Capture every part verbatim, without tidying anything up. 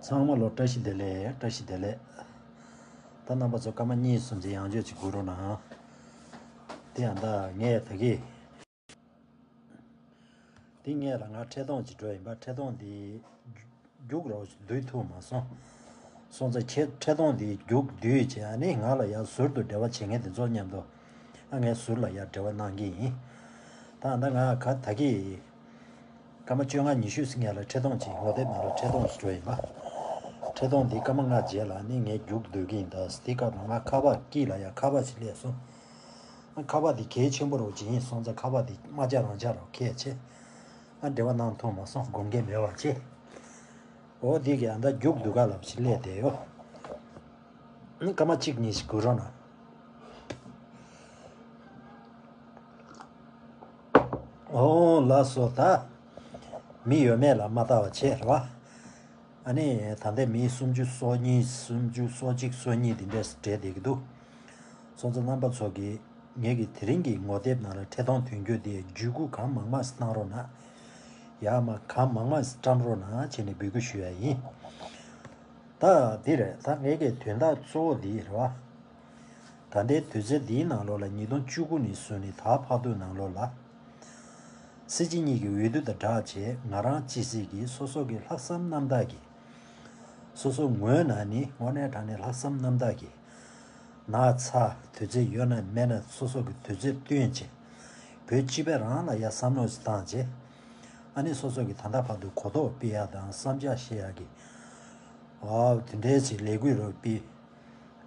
ཚང་མ་ལོ་བཀྲ་ཤིས་བདེ་ལེགས། བཀྲ་ཤིས་བདེ་ལེགས། ད་རྣམ་པ་ཚོ་སྐར་མ་གཉིས་གསུམ་ཅིག་ཡང་བསྐྱར་ཅིག་སྒུག་རོགས་གནང་། དེ་ཡང་ད་ངས་ད་གི། དེ་ངས་ལ་ང་འཕྲལ་གཏོང་ཅིག་འགྲོ་ཡིན་པ། འཕྲལ་གཏོང་དེ་རྒྱུགས་རོགས་བསྡུས་ཐུབ་མ་སོང་། སོང་ཙང་ཁྱེད་འཕྲལ་གཏོང་དེ་རྒྱུགས་བསྡུས་བྱས། ཨ་ནི་ང་ལ་ཡར་ཟུར་དུ་འབྲེལ་བ་བྱེད་མཁན་དེ་ཚོ་མཉམ་དུ། ཨ་ངས་ཟུར་ལ་ཡར་འབྲེལ་བ་གནང་གི་ཡིན། ད་ད་ང་ག་ད་གི། སྐར་མ་བཅོ་ལྔ་ཉི་ཤུ་ཟིན་ཡ་ལ་འཕྲལ་གཏོང་ཅིག་ངོ་དེབ་ནང་ལ་འཕྲལ་གཏོང་ཅིག་འགྲོ་ཡིན་པ། འཕྲལ་གཏོང་འདི་སྐར་མ་ལྔ་རྗེས་ལ་ནི་ངས་རྒྱུགས་བསྡུ་གི་ཡིན། ད་སྟི་ཀ་དང་ང་ཁ་པར་དཀྱིལ་ལ་ཡ་ཁ་པར་ཅིག་སླེབས་སོང་། ཁ་པར་འདི་གལ་ཆེན་པོ་རོགས་ཅིག་ཡིན་སོང་ཙང་ཁ་པར་འདི་མ་ཆག་རང་ཆག་རོགས་ཁས་ཆེ། ཨ་འབྲེལ་བ་གནང་ཐུབ་མ་སོང་། དགོངས་འགལ་མེད་པ་བྱེད། འོ་འདི་གི་ཨ་ད་རྒྱུགས་བསྡུ་ག་ལབ་ཅིག་སླེབས་བསྡད་ཡོད། སྐར་མ་གཅིག་གཉིས་ཤིག་སྒུག་རོགས་གནང་། ཨོ་ལགས་སོ། ད་མི་ཡོད་མེད་ལ་མ་ལྟ་བ་བྱས་རེད་བ། ཨ་ནི་ད་ལྟའི་མི་སུམ་ཅུ་སོ་གཉིས། སུམ་ཅུ་སོ་གཅིག་སོ་གཉིས་འདི་འདྲས་སུ་འབྲེལ་བསྡད་ཀྱི་འདུག་སོང་ཙང་རྣམ་པ་ཚོ་གིས་ངེད་ཀྱི་དེ་རིང་གི་ངོ་དེབ་ནང་ལ་འཕྲལ་གཏོང་དོན་འཁྱོལ་འདི་བརྒྱུད་སྐུར་གང་མང་མང་ཞིག་གནང་རོགས་གནང་། ཡར་མར་གང་མང་མང་ཞིག་བཀྲམ་རོགས་གནང་བྱས་ནས་འབོད་སྐུལ་ཞུ་ཡ་ཡིན། ད་འདི་རེད། ད་ངེད་ཀྱི་དོན་དག་གཙོ་བོ་འདི་རེད་བ། ད་ལྟའི་དུས་ཚོད་འདིའི་ནང་ལོགས་ལ་ཉིས་སྟོང་བཅུ་དགུ་ནས་བཟུང་ནས་ད་བར་དུ་ནང་ལོགས་ལ། སྲིད་སྤྱི་གཉིས་ཀྱི་འོས་བསྡུ་དང་སྦྲགས་བྱས་ང་རང་ཅི་སྲིད་ཀྱིས་སོ་སོ་གི་ལྷག་བསམ་རྣམ་དག་གིས། སོ་སོ་ངོས་ནས་ནི་དངོས་གནས་དྲང་གནས་ལྷག་བསམ་རྣམ་དག་གིས། ན་ཚ་དུས་ཚོད་ཡོད་ན་མེད་ན་སོ་སོ་གི་དུས་ཚོད་བཏོན་བྱས། བོད་སྤྱི་པའི་རང་ལ་ཡ་བསམ་བློ་ཞིག་བཏང་བྱས། ཨ་ནི་སོ་སོ་གི་ད་ལྟ་བར་དུ་གོ་རྟོགས་སྤེལ་ཡ་དང་བསམ་འཆར་བཤད་ཡ་གི། ཨ་དེ་འདྲའི་ཅིག་ལས་འགུལ་རོགས་སྤེལ།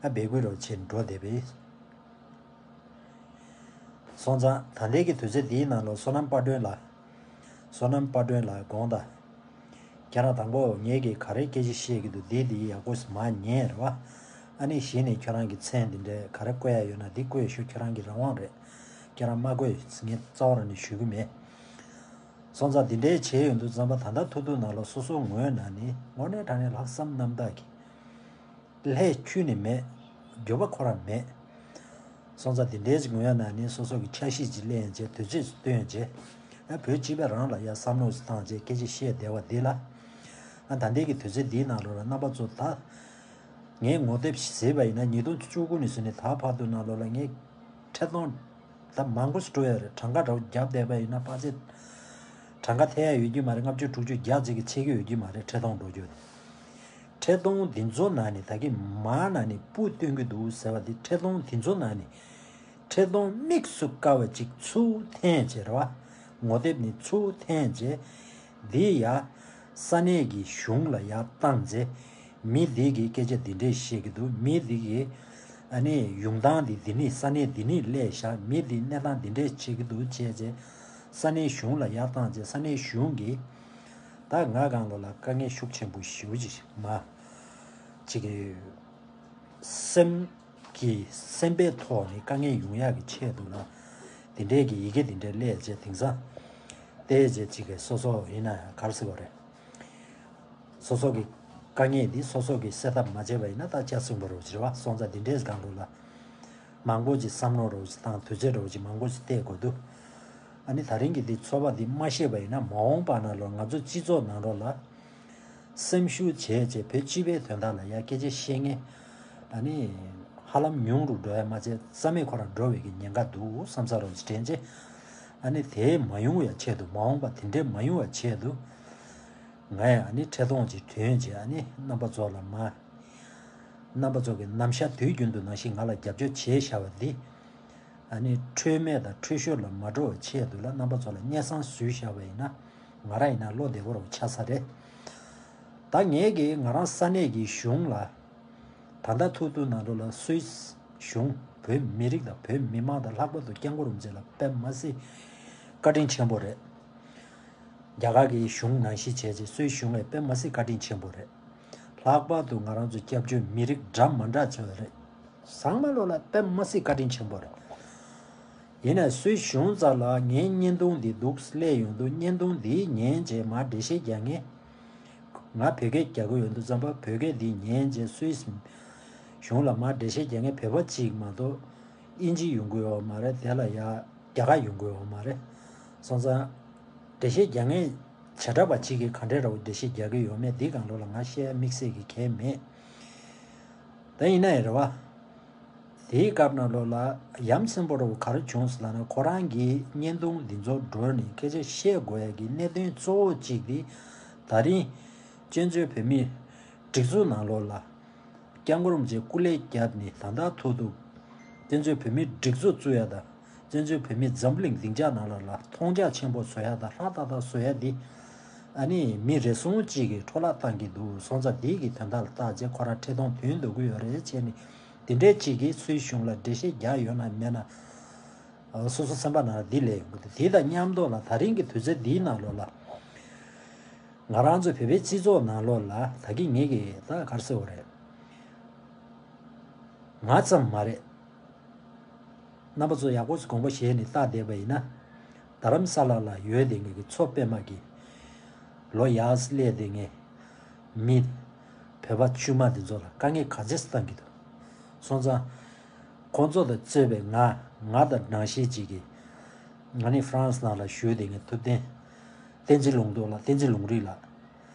ཨ་འབོད་སྐུལ་རོགས་བྱེད་འགྲོ་བསྡད་པས། སོང་ཙང་ད་ལྟའི་གི་དུས་ཚོད་འདིའི་ནང་ལ་བསོད་ནམས་དཔལ་སྒྲོན་ལགས། བསོད་ནམས་དཔལ་སྒྲོན་ལགས་དགོངས་དག་ཁྱེད་རང་དང་པོ་ངེད་ཀྱིས་ག་རེ་སྐད་ཆ་བཤད་ཀྱི་འདུག་འདི་འདི་ཡག་པོ་མ་ཉན་རེད་བ། ཨ་ནི་གཞི་ནས་ཁྱོད་རང་གི་མཚན་འདི་འདྲའི་ག་རེ་བཀོད་ཡ་ཡོད་ན་འདི་བཀོད་ཤོག་ཁྱོད་རང་གི་རང་དབང་རེད། ཁྱེད་རང་མ་བཀོད་ངས་རྩ་བ་རང་ནས་ཞུ་གི་མེད། སོང་ཙང་འདི་འདྲའི་བྱས་ཡོང་དུས་ཙམ་པ་ད་ལྟ་ཐུག་ཐུག་ནང་ལ་སོ་སོ་ངོས་ནས་ནི་དངོས་གནས་དྲང་གནས་ལྷག་བསམ་རྣམ་དག་གིས། ལྷད་ཁྱོན་ནས་མེད། འགྱོད་པ་ཁོ་རང་མེད། སོང་ཙང་འདི་འདྲའི་ཅིག་ངོས་ནས་ནི་སོ་སོ་གི་འཆར་གཞི་ཅིག་ལེན་བྱས་དུས་ཚོད་ཅིག་བཏོན་བྱས། ཨ་བོད་སྤྱི་པའི་རང་ལ་ཡ་བསམ་བློ་ཅིག་བཏང་བྱས་སྐད་ཆ་བཤད་བསྡད་པ་འདི་ལ། ཨ་ད་ལྟའི་གི་དུས་ཚོད་འདིའི་ནང་ལོགས་ལ་རྣམ་པ་ཚོ་ད། ངས་ངོ་དེབ་ཞིག་གཟིགས་པ་ཡིན་ན་ཉིས་སྟོང་བཅུ་དགུ་ནས་བཟུང་ནས་ད་བར་དུ་ནང་ལོགས་ལ་ངས་འཕྲལ་གཏོང་ད་མང་པོ་ཞིག་འགྲོ་ཡོད་རེད། གྲངས་ཀ་འདྲ་བོ་བརྒྱབ་བསྡད་པ་ཡིན་ན་ཕལ་ཆེར་གྲངས་ཀ་ཐེ་ཡ་ཡོད་ཀྱི་མ་རེད། ལྔ་བཅུ་དྲུག་ཅུ་བརྒྱ་ཅིག་གི་ཆེད་ཀྱི་ཡོད་ཀྱི་མ་རེད། འཕྲལ་གཏོང་འགྲོ་རྒྱུ་འཕྲལ་གཏོང་འདི་ཚོ་ནང་ནས་ད་གིན་མ་ནང་ནས་སྤུ་སྟོན་གྱི་འདུག་ཟེར་བ་འདི་འཕྲལ་གཏོང་འདི་ཚོ་ནང་ནས་འཕྲལ་གཏོང་དམིགས་སུ་བཀར་བ་ཅིག་ཚུར་འཐེན་བྱས་རེད་བ། ངོ་དེབ་ནི་ཚུར་འཐེན་བྱས། འདི་ཡ་ས་གནས་ཀྱི་གཞུང་ལ་ཡ་བཏང་རྗེས། མི་འདི་གིས་སྐད་ཆ་འདི་འདྲས་བཤད་ཀྱི་འདུག་མི་འདི་གིས་ཨ་ནི་ཡོང་སྟངས་འདི་འདི་ནི་ས་གནས་འདི་ནི་སླེབས་ཤག་མི་འདི་གནས་སྟངས་འདི་འདྲས་བྱེད་ཀྱི་འདུག་བྱས་རྗེས། ས་གནས་གཞུང་ལ་ཡ་བཏང་རྗེས་ས་གནས་གཞུང་གིས་ད་ང་གང་ལོ་ལ་དཀའ་ངལ་ཤུགས་ཆེན་པོ་ཞེ་པོ་ཅིག་མ་ཅིག་གི་སེམས་ཀྱི་སེམས་པའི་ཐོག་ནས་དཀའ་ངལ་ཡོང་ཡག་གི་ཆེད་དུ་ལ། དེ་འདྲའི་གི་ཡི་གེ་དེ་འདྲའི་སླེབས་རྗེས་དེང་སང་། བལྟས་རྗེས་ཅིག་གི་སོ་སོ་ཡིན་ན་ཡང་ག་རེ་ཟེར་བ་རེད། སོ་སོ་གི་དཀའ་ངལ་འདི་སོ་སོ་གི་སེལ་ཐབས་མ་བྱས་པ་ཡིན་ན་ད་ཆ་སྲིང་པོ་རོགས་ཅིག་རེད་བ། སོང་ཙང་འདི་འདྲའི་སྒང་རུ་ལ། མང་པོ་ཅིག་བསམ་བློ་རོགས་ཅིག་བཏང་དུས་ཚོད་རོགས་ཅིག་མང་པོ་ཅིག་བལྟས་དགོས་འདུག་ཨ་ནི་ད་རིང་གི་འདི་ཚོར་བ་འདི་མ་ཤེས་པ་ཡིན་ན་མ་འོངས་པ་ནང་ལོ་ང་ཚོ་སྤྱི་ཚོགས་ནང་ལོགས་ལ། སེམས་ཤུགས་བྱས་བྱས་བོད་སྤྱི་པའི་དོན་དག་ལ་ཡ་སྐད་ཆ་བཤད་མཁན། ཨ་ནི། ཧ་ལམ་ཉུང་རུ་འགྲོ་ཡ་མ་ཚད་རྩ་མེད་ཁོ་རང་འགྲོ་བའི་གི་ཉེན་ཁ་འདུག་བསམ་ས་རོགས་ཅིག་དྲན་རྗེས། ཨ་ནི་དེ་མ་ཡོང་བའི་ཆེད་དུ་མ་འོངས་པ་དེ་འདྲས་མ་ཡོང་བའི་ཆེད་དུ། ང་ཡང་ཨ་ནི་འཕྲལ་གཏོང་ཅིག་ཐོན་རྗེས་ཨ་ནི་རྣམ་པ་ཚོ་ལ་མ། རྣམ་པ་ཚོ་གི་ནམ་ཞག་དུས་རྒྱུན་དུ་ནང་བཞིན་ང་ལ་རྒྱབ་སྐྱོར་བྱས་བཞག་པ་འདི། ཨ་ནི་འཕྲོད་མེད་དང་འཕྲོད་ཤོར་ལ་མ་འགྲོ་བའི་ཆེད་དུ་ལ་རྣམ་པ་ཚོ་ལ་སྙན་སེང་ཞུས་བཞག་པ་ཡིན་ན་ང་རང་ཡིན་ན་བློ་བདེ་པོ་རུ་ཆགས་ས་རེད། ད་ངས་ཀྱིས་ང་རང་ས་གནས་ཀྱི་གཞུང་ལ་ད་ལྟ་ཐུག་ཐུག་ནང་ལོགས་ལ་སུད་སི་གཞུང་བོད་མི་རིགས་དང་བོད་མི་མང་དང་ལྷག་པར་དུ་སྐྱབས་མགོན་རིན་པོ་ཆེ་ལ་དཔེ་མ་སྲིད་བཀའ་དྲིན་ཆེན་པོ་རེད། རྒྱ་གར་གྱི་གཞུང་ནང་བཞིན་བྱས་རྗེས་སུད་སི་གཞུང་ལ་དཔེ་མ་སྲིད་བཀའ་དྲིན་ཆེན་པོ་རེད། ལྷག་པར་དུ་ང་རང་ཚོ་སྐྱབས་བཅོལ་མི་རིགས་འདྲ་མ་འདྲ་ཚོ་རེད། ཚང་མ་ལོ་ལ་དཔེ་མ་སྲིད་བཀའ་དྲིན་ཆེན་པོ་རེད། ཡིན་ནའི་སུད་གཞུང་རྩ་ལ་ངའི་བརྙན་ཐུང་འདི་འདུག་སླེབས་ཡོང་དུས་བརྙན་ཐུང་འདི་ཉན་རྗེས་མར་འགྲེལ་བཤད་རྒྱག་མཁན། ང་བོད་སྐད་རྒྱག་གི་ཡོད་འདུག་བསམ་པ་བོད་སྐད་འདི་ཉན་རྗེས་སུད་གཞུང་ལ་མར་འགྲེལ་བཤད་རྒྱག་མཁན་བོད་པ་གཅིག་མ་གཏོགས་དབྱིན་ཇི་ཡོང་གི་ཡོད་མ་རེད། དེ་ལ་ཡ་རྒྱ་གར་ཡོང་གི་ཡོད་མ་རེད། སོང་ཙང་འགྲེལ་བཤད་རྒྱག་མཁན་ བྱེ་བྲག་པ་གཅིག་གིས་ག་འདྲས་འདྲ་བོ་འགྲེལ་བཤད་རྒྱག་གི་ཡོད་མེད་འདིའི་སྒང་ལོགས་ལ་ང་བཤད་ཡ་དམིགས་བསལ་གྱི་གལ་མེད། ད་ཡིན་ན་ཡང་རེད་བ། དེའི་སྐབས་ནང་ལོགས་ལ་ཡ་མཚན་པོ་འདྲ་བོ་ག་རེ་བྱུང་སོང་ལབ་ན། ཁོ་རང་གིས་བརྙན་ཐུང་འདི་ཚོ་བསྒྲོན་ནས་སྐད་ཆ་བཤད་དགོས་ཡ་གི་གནད་དོན་གཙོ་བོ་གཅིག་དེ། ད་རིང་བཙན་བྱོལ་བོད་མིའི་སྒྲིག་འཛུགས་ནང་ལོགས་ལ། སྐྱབས་མགོན་རིན་པོ་ཆེ་སྐུ་ལས་བརྒྱབ་ནས་ད་ལྟ་ཐོག་ཏུ་བཙན་བྱོལ་བོད་མིའི་སྒྲིག་འཛུགས་བཙུགས་ཡ་དང་། བཙན་བྱོལ་བོད་མིའི་འཛམ་གླིང་སྡིངས་ཆ་ནང་ལ་ལ་མཐོང་རྒྱ་ཆེན་པོ་བཟོ་ཡ་དང་། ལྷ་ཏག་ཏག་བཟོ་ཡ་འདི། ཨ་ནི་མི་རེ་ཟུང་གཅིག་གིས་འཕྲོ་བརླག་བཏང་གི་འདུག་སོང་ཙང་། འདི་གི་དོན་དག་ལ་བལྟས་ཚེ་ཁོ་རང་ཁྲི་སྟོང་དོན་འདོད་ཀྱི་ཡོད་རེད་བྱས་ནས། འདི་འདྲའི་གཅིག་གིས་སུའི་གཞུང་ལ་འགྲེལ་བཤད་རྒྱག་ཡོད་ན་མེད་ན། ཨ། སོ་སོ་སེམས་པ་ནང་ལ་འདི་སླེབས་ཡོང་གི་འདུག་དེ་དང་མཉམ་དུ་ལ་ད་རིང་གི་དུས་ཚོད་འདིའི་ནང་ལོགས་ལ། ང་རང་ཚོ་བོད་པའི་སྤྱི་ཚོགས་ནང་ལོགས་ལ་ད་གིན་ངེད་ཀྱིས་ད་ག་རེ་ཟེར་དགོས་རེད། ང་ཙམ་མ་རེད། རྣམ་པ་ཚོ་ཡག་པོ་དགོངས་པ་བཞེས་ནས་བལྟས་བསྡད་པ་ཡིན་ན། རྡ་རམ་ས་ལ་ལ་ཡོད་བསྡད་མཁན་གྱི་མཚོ་པད་མ་གི་ལོ་ཡར་སླེབས་བསྡད་མཁན་མི་བོད་པ་དཀྱུས་མ་འདི་ཚོ་ལ་དཀའ་ངལ་ག་ཚད་བཏང་གི་འདུག་སོང་ཙང་། ཁོང་ཚོ་དང་གཙོས་པའི་ང་ང་དང་ནང་བཞིན་གཅིག་གིས། ང་ནི་ཧྥ་རན་སི་ནང་ལ་བཞུགས་བསྡད་མཁན་ཐུབ་བསྟན། བསྟན་འཛིན་ལུང་རྟོགས་ལགས། བསྟན་འཛིན་ལུང་རིགས་ལགས།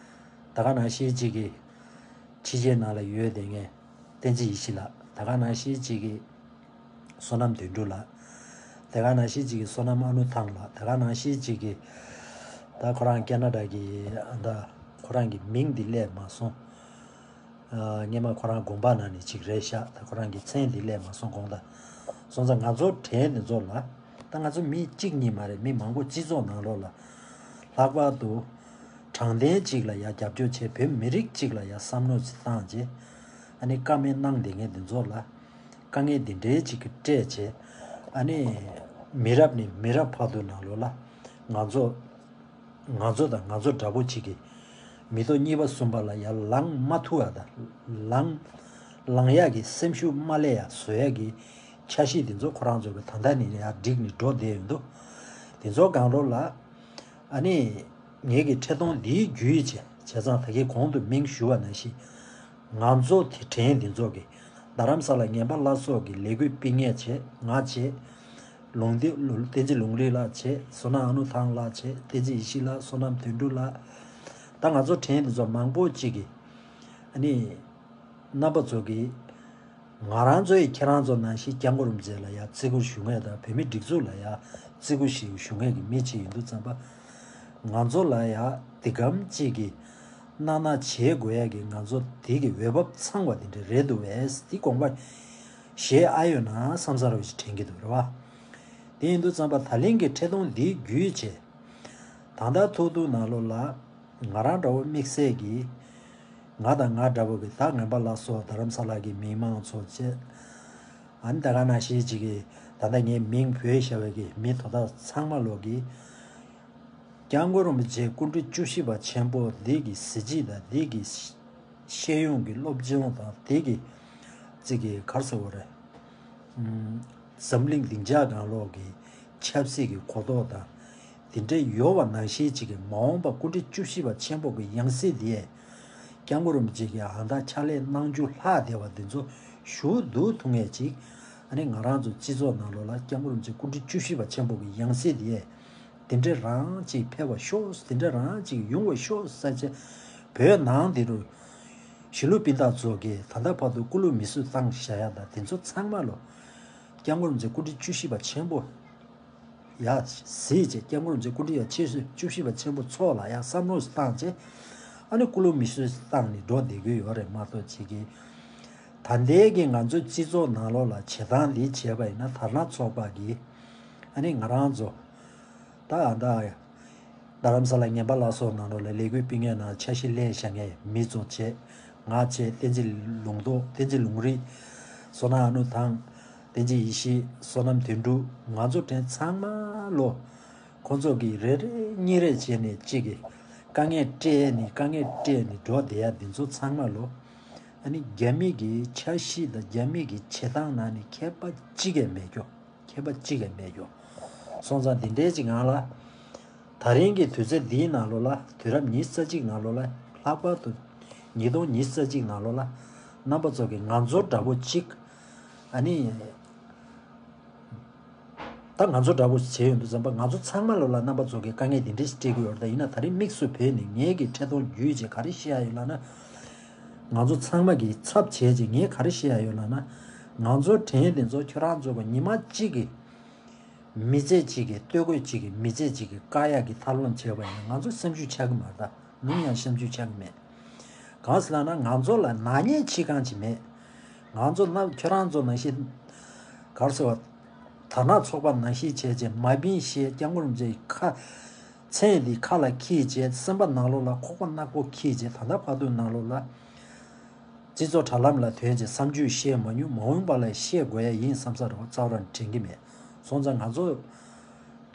ད་ག་ནང་བཞིན་གཅིག་གིས་ཕྱི་རྒྱལ་ནང་ལ་ཡོད་བསྡད་མཁན་བསྟན་འཛིན་ཡེ་ཤེས་ལགས། ད་ག་ནང་བཞིན་གཅིག་གིས་བསོད་ནམས་དོན་གྲུབ་ལགས། ད་ག་ནང་བཞིན་གཅིག་གིས་བསོད་ནམས་ཨ་ནུ་ཐང་ལགས། ད་ག་ནང་བཞིན་གཅིག་གིས་ད་ཁོ་རང་ཁེ་ན་ཌ་གི་ཨ་ད་ཁོ་རང་གི་མིང་འདི་སླེབས་མ་སོང་། ཨ། སྔས་མ་ཁོ་རང་དགོངས་པ་ནང་ནས་ཅིག་རེད་ཤག་ད་ཁོ་རང་གི་མཚན་འདི་སླེབས་མ་སོང་དགོངས་དག་སོང་ཙང་། ང་ཚོ་གྲས་འདི་ཚོ་ལ། ད་ང་ཚོ་མི་གཅིག་གཉིས་མ་རེད། མི་མང་པོ་སྤྱི་ཚོགས་ནང་ལོགས་ལ། ལྷག་པར་དུ་དྲང་བདེན་གཅིག་ལ་ཡ་རྒྱབ་སྐྱོར་བྱས། བོད་མི་རིགས་གཅིག་ལ་ཡ་བསམ་བློ་ཅིག་བཏང་བྱས། ཨ་ནི་བཀའ་མོལ་གནང་བསྡད་མཁན་འདི་ཚོ་ལ་དཀའ་ངལ་འདི་འདྲའི་ཅིག་གི་སྤྲད་བྱས། ཨ་ནི་མི་རབས་ནས་མི་རབས་བར་དུ་ནང་ལོགས་ལ་ང་ཚོ། ང་ཚོ་དང་ང་ཚོ་འདྲ་པོ་ཅིག་གིས་མི་ཐོག་གཉིས་པ་གསུམ་པ་ལ་ཡར་ལངས་མ་ཐུབ་པ་དང་། ལངས་ལངས་ཡག་གི་སེམས་ཤུགས་མ་སླེབས་ཡག་བཟོ་ཡག་གི་འཆར་གཞི་འདི་ཚོ་ཁོ་རང་ཚོ་གི་ད་ལྟ་ནས་ཡར་བསྒྲིགས་ནས་འགྲོ་བསྡད་ཡོད་འདུག་དེ་ཚོ་སྒང་ལོགས་ལ། ཨ་ནི་ངེད་ཀྱི་ཁྲི་སྟོང་འདིའི་བརྒྱུད་བྱས་བྱས་ཙང་། ད་གིན་གོང་དུ་མིང་ཞུ་བ་ནང་བཞིན། ང་ཚོ་དེ་གྲས་འདི་ཚོ་གི་རྡ་རམ་ས་ལ་ངན་པ་ལ་སོགས་ཀྱི་ལས་འགུལ་སྤེལ་མཁན་བྱས། ང་བྱས། ལུང་བསྟན་བསྟན་འཛིན་ལུང་རིགས་ལགས་བྱས། བསོད་ནམས་ཨ་ནུ་ཐང་ལགས་བྱས། བསྟན་འཛིན་ཡེ་ཤེས་ལགས། བསོད་ནམས་དོན་གྲུབ་ལགས། ད་ང་ཚོ་གྲས་འདི་ཚོ་མང་པོ་ཅིག་གིས། ཨ་ནི། རྣམ་པ་ཚོ་གིས། ང་རང་ཚོ་ཡིས་ཁྱེད་རང་ཚོ་ནང་བཞིན་སྐྱབས་མགོན་རིན་པོ་ཆེ་ལ་ཡ་བརྩི་བཀུར་ཞུ་མཁན་དང་། བོད་མིའི་སྒྲིག་འཛུགས་ལ་ཡ་བརྩི་བཀུར་ཞིག་ཞུ་མཁན་གྱི་མི་ཅིག་ཡིན་དུས་ཙམ་པ། ང་ཚོ་ལ་ཡ་འདི་གམ་ཅིག་གི་གནང་གནང་བྱེད་དགོས་ཡ་གི་ང་ཚོ་དེ་གི་འོས་བབ་ཚང་བ་དེ་འདྲ་རེད་འདུག་པས། དེ་དགོངས་པ་བཞེས་ཨ་ཡོད་ན་བསམ་ས་ར་བ་ཞིག་དྲན་གྱི་འདུག་རེད་བ། དེ་ཡིན་དུས་ཙམ་པ་ད་ལན་གྱི་ཁྲི་སྟོང་འདིའི་བརྒྱུད་བྱས། ད་ལྟ་ཐོག་ཏུ་ནང་ལོགས་ལ་ང་རང་འདྲ་བོ་དམིགས་བསལ་གྱིས། ང་དང་ང་འདྲ་བོ་གི་ད་ངན་པ་ལ་སོགས་རྡ་རམ་ས་ལ་གི་མི་མང་ཚོ་བཅས། ཨ་ནི་ད་ག་ནང་བཞིན་ཅིག་གི་ད་ལྟ་ངས་མིང་བོས་བཞག་པའི་གི་མི་དོ་བདག་ཚང་མ་ལོག་གིས། སྐྱབས་མགོན་རིན་པོ་ཆེ་སྐུ་ཕྲེང་བཅུ་བཞི་པ་ཆེན་པོ་འདི་གི་གཟི་བརྗིད་དང་། འདི་གི་ཤེས་ཡོན་གྱི་སློབ་སྦྱོང་དང་། འདི་གི་ཅིག་གི་ག་རེ་ཟེར་དགོས་རེད། ཨམ། འཛམ་གླིང་སྡིངས་ཆ་སྒང་ལོགས་ཀྱི་ཆབ་སྲིད་ཀྱི་གོ་རྟོགས་དང་། དེ་འདྲ་ཡོད་པ་ནང་བཞིན་ཅིག་གི་མ་འོངས་པ་སྐུ་ཕྲེང་བཅུ་བཞི་པ་ཆེན་པོ་གི་ཡང་སྲིད་དེ། སྐྱབས་མགོན་རིན་པོ་ཆེ་གི་ཨ་ད་ཕྱག་ལས་གནང་རྒྱུ་ལྷག་བསྡད་པ་འདི་ཚོ་ཞུ་བསྡུ་ཐུབ་མཁན་ཅིག་ཨ་ནི་ང་རང་ཚོ་སྤྱི་ཚོགས་ནང་ལོགས་ལ་སྐྱབས་མགོན་རིན་པོ་ཆེ་སྐུ་ཕྲེང་བཅུ་བཞི་པ་ཆེན་པོ་གི་ཡང་སྲིད་དེ། དེ་འདྲ་རང་ཅིག་ཕེབས་པ་ཤོག་དེ་འདྲ་རང་ཅིག་ཡོང་བ་ཤོག་ཟེར་བྱས། བོད་ནང་འདི་རུ་གཞིས་ལུས་སྤུན་ཟླ་ཚོ་གིས་ད་ལྟ་བར་དུ་སྐུ་ལུས་མེ་གསོད་བཏང་བཞག་ཡ་དང་དེ་ཚོ་ཚང་མ་ལོ། སྐྱབས་མགོན་རིན་པོ་ཆེ་སྐུ་ཕྲེང་བཅུ་བཞི་པ་ཆེན་པོ་ཡ་གཟིགས་བྱས། སྐྱབས་མགོན་རིན་པོ་ཆེ་སྐུ་ཕྲེང་བཅུ་བཞི་པ་ཆེན་པོ་ཚོགས་ལ་ཡ་བསམ་བློ་བཏང་བྱས། ཨ་ནི་སྐུ་ལུས་མེ་གསོད་བཏང་ནས་འགྲོ་བསྡད་ཀྱི་ཡོད་རེད་མ་གཏོགས། ཅིག་གིས་ད་ལྟའི་གི་ང་ཚོའི་སྤྱི་ཚོགས་ནང་ལོགས་ལ་བྱེད་སྟངས་འདི་བྱས་པ་ཡིན་ན། དར་ནག་ཚོགས་པ་གིས་ཨ་ནི་ང་རང་ཚོ། ད་ད་རྡ་རམ་ས་ལ་ངན་པ་ལ་སོགས་ནང་ལོགས་ལ་ལས་འགུལ་སྤེལ་མཁན་ནང་འཆར་གཞི་ལེན་བཞག་མཁན་མི་ཚོ་བྱས། ང་བྱས། བསྟན་འཛིན་ལུང་རྟོགས། བསྟན་འཛིན་ལུང་རིགས། བསོད་ནམས་ཨ་ནུ་ཐང་། བསྟན་འཛིན་ཡེ་ཤེས། བསོད་ནམས་དོན་གྲུབ། ང་ཚོ་གྲས་ཚང་མ་ལོ། ཁོང་ཚོ་གིས་རེ་རེ་གཉིས་རེ་བྱས་ནས་གཅིག་གི་དཀའ་ངལ་སྤྲད་ནས་དཀའ་ངལ་སྤྲད་ནས་འགྲོ་བསྡད་ཡ་འདི་ཚོ་ཚང་མ་ལོ། ཨ་ནི་རྒྱ་མི་གི་འཆར་གཞི་དང་རྒྱ་མི་གི་བྱེད་སྟངས་ནང་ནས་ཁྱད་པར་གཅིག་ཀྱང་མེད་རྒྱུ། ཁྱད་པར་གཅིག་ཀྱང་མེད་རྒྱུ། སོང་ཙང་འདི་འདྲའི་ཅིག་ངང་ལ། ད་རིང་གི་དུས་ཚོད་འདིའི་ནང་ལོགས་ལ། དུས་རབས་ཉི་ཤུ་རྩ་གཅིག་ནང་ལོགས་ལ། ལྷག་པར་དུ་ཉིས་སྟོང་ཉི་ཤུ་རྩ་གཅིག་ནང་ལོགས་ལ། རྣམ་པ་ཚོ་གིས་ང་ཚོ་འདྲ་པོ་གཅིག་ཨ་ནི། ད་ ད་ང་ཚོ་འདྲ་པོ་བྱས་ཡོང་དུས་ཙམ་པ་ང་ཚོ་ཚང་མ་ལོ་ལ་རྣམ་པ་ཚོ་གི་དཀའ་ངལ་འདི་འདྲ་ཞིག་འཕྲད་ཀྱི་ཡོད་རེད། ད་ཡིན་ན་ད་རིང་དམིགས་སུ་བོས་ནས་ངེད་ཀྱི་འཕྲལ་གཏོང་བརྒྱུད་བྱས་ག་རེ་བཤད་ཡ་ཡོད་ལབ་ན། ང་ཚོ་ཚང་མ་གི་ཚབ་བྱས་བྱས་ངས་ག་རེ་བཤད་ཡ་ཡོད་ལབ་ན། ང་ཚོ་དྲན་དེ་ཚོ་ཁྱོད་རང་ཚོ་གི་ཉི་མ་གཅིག་གི་མི་ཚེ་གཅིག་གི་ལྟོ་གོས་གཅིག་གི་མི་ཚེ་གཅིག་གི་བཀག་ཡག་གི་ཐབས་ལམ་བྱས་པ་ཡིན་ན་ང་ཚོ་སེམས་ཤུགས་ཆག་གི་མ་རེད། ད་ནམ་ཡང་སེམས་ཤུགས་ཆག་གི་མེད། གང་ཟེར་ལབ་ན་ང་ཚོ་ལ་ནག་ཉེས་བྱེད་གང་ཅིག་མེད། ང་ཚོ་ན་ཁྱོད་རང་ཚོ་ནང་བཞིན་ག་རེ་ཟེར་བ། དར་ནག་ཚོགས་པ་ནང་བཞིན་བྱས་བྱས་མ་བིན་ཞེས་སྐྱབས་མགོན་རིན་པོ་ཆེའི་ཁ་མཚན་འདི་ཁ་ལ་འཁྱེར་བྱས་སེམས་པ་ནང་ལོགས་ལ་ཁོག་པ་ནག་པོ་འཁྱེར་བྱས་ད་ལྟ་བར་དུ་ནང་ལོགས་ལ། སྤྱི་ཚོགས་དྲ་ལམ་ལ་ཐོན་བྱས་བསམ་ཚུལ་བཤད་མ་མྱོང་། མ་འོངས་པ་ལ་བཤད་དགོས་ཡ་ཡིན་བསམ་ས་རོགས་རྩ་བ་རང་དྲན་གྱི་མེད། སོང་ཙང་ང་ཚོ་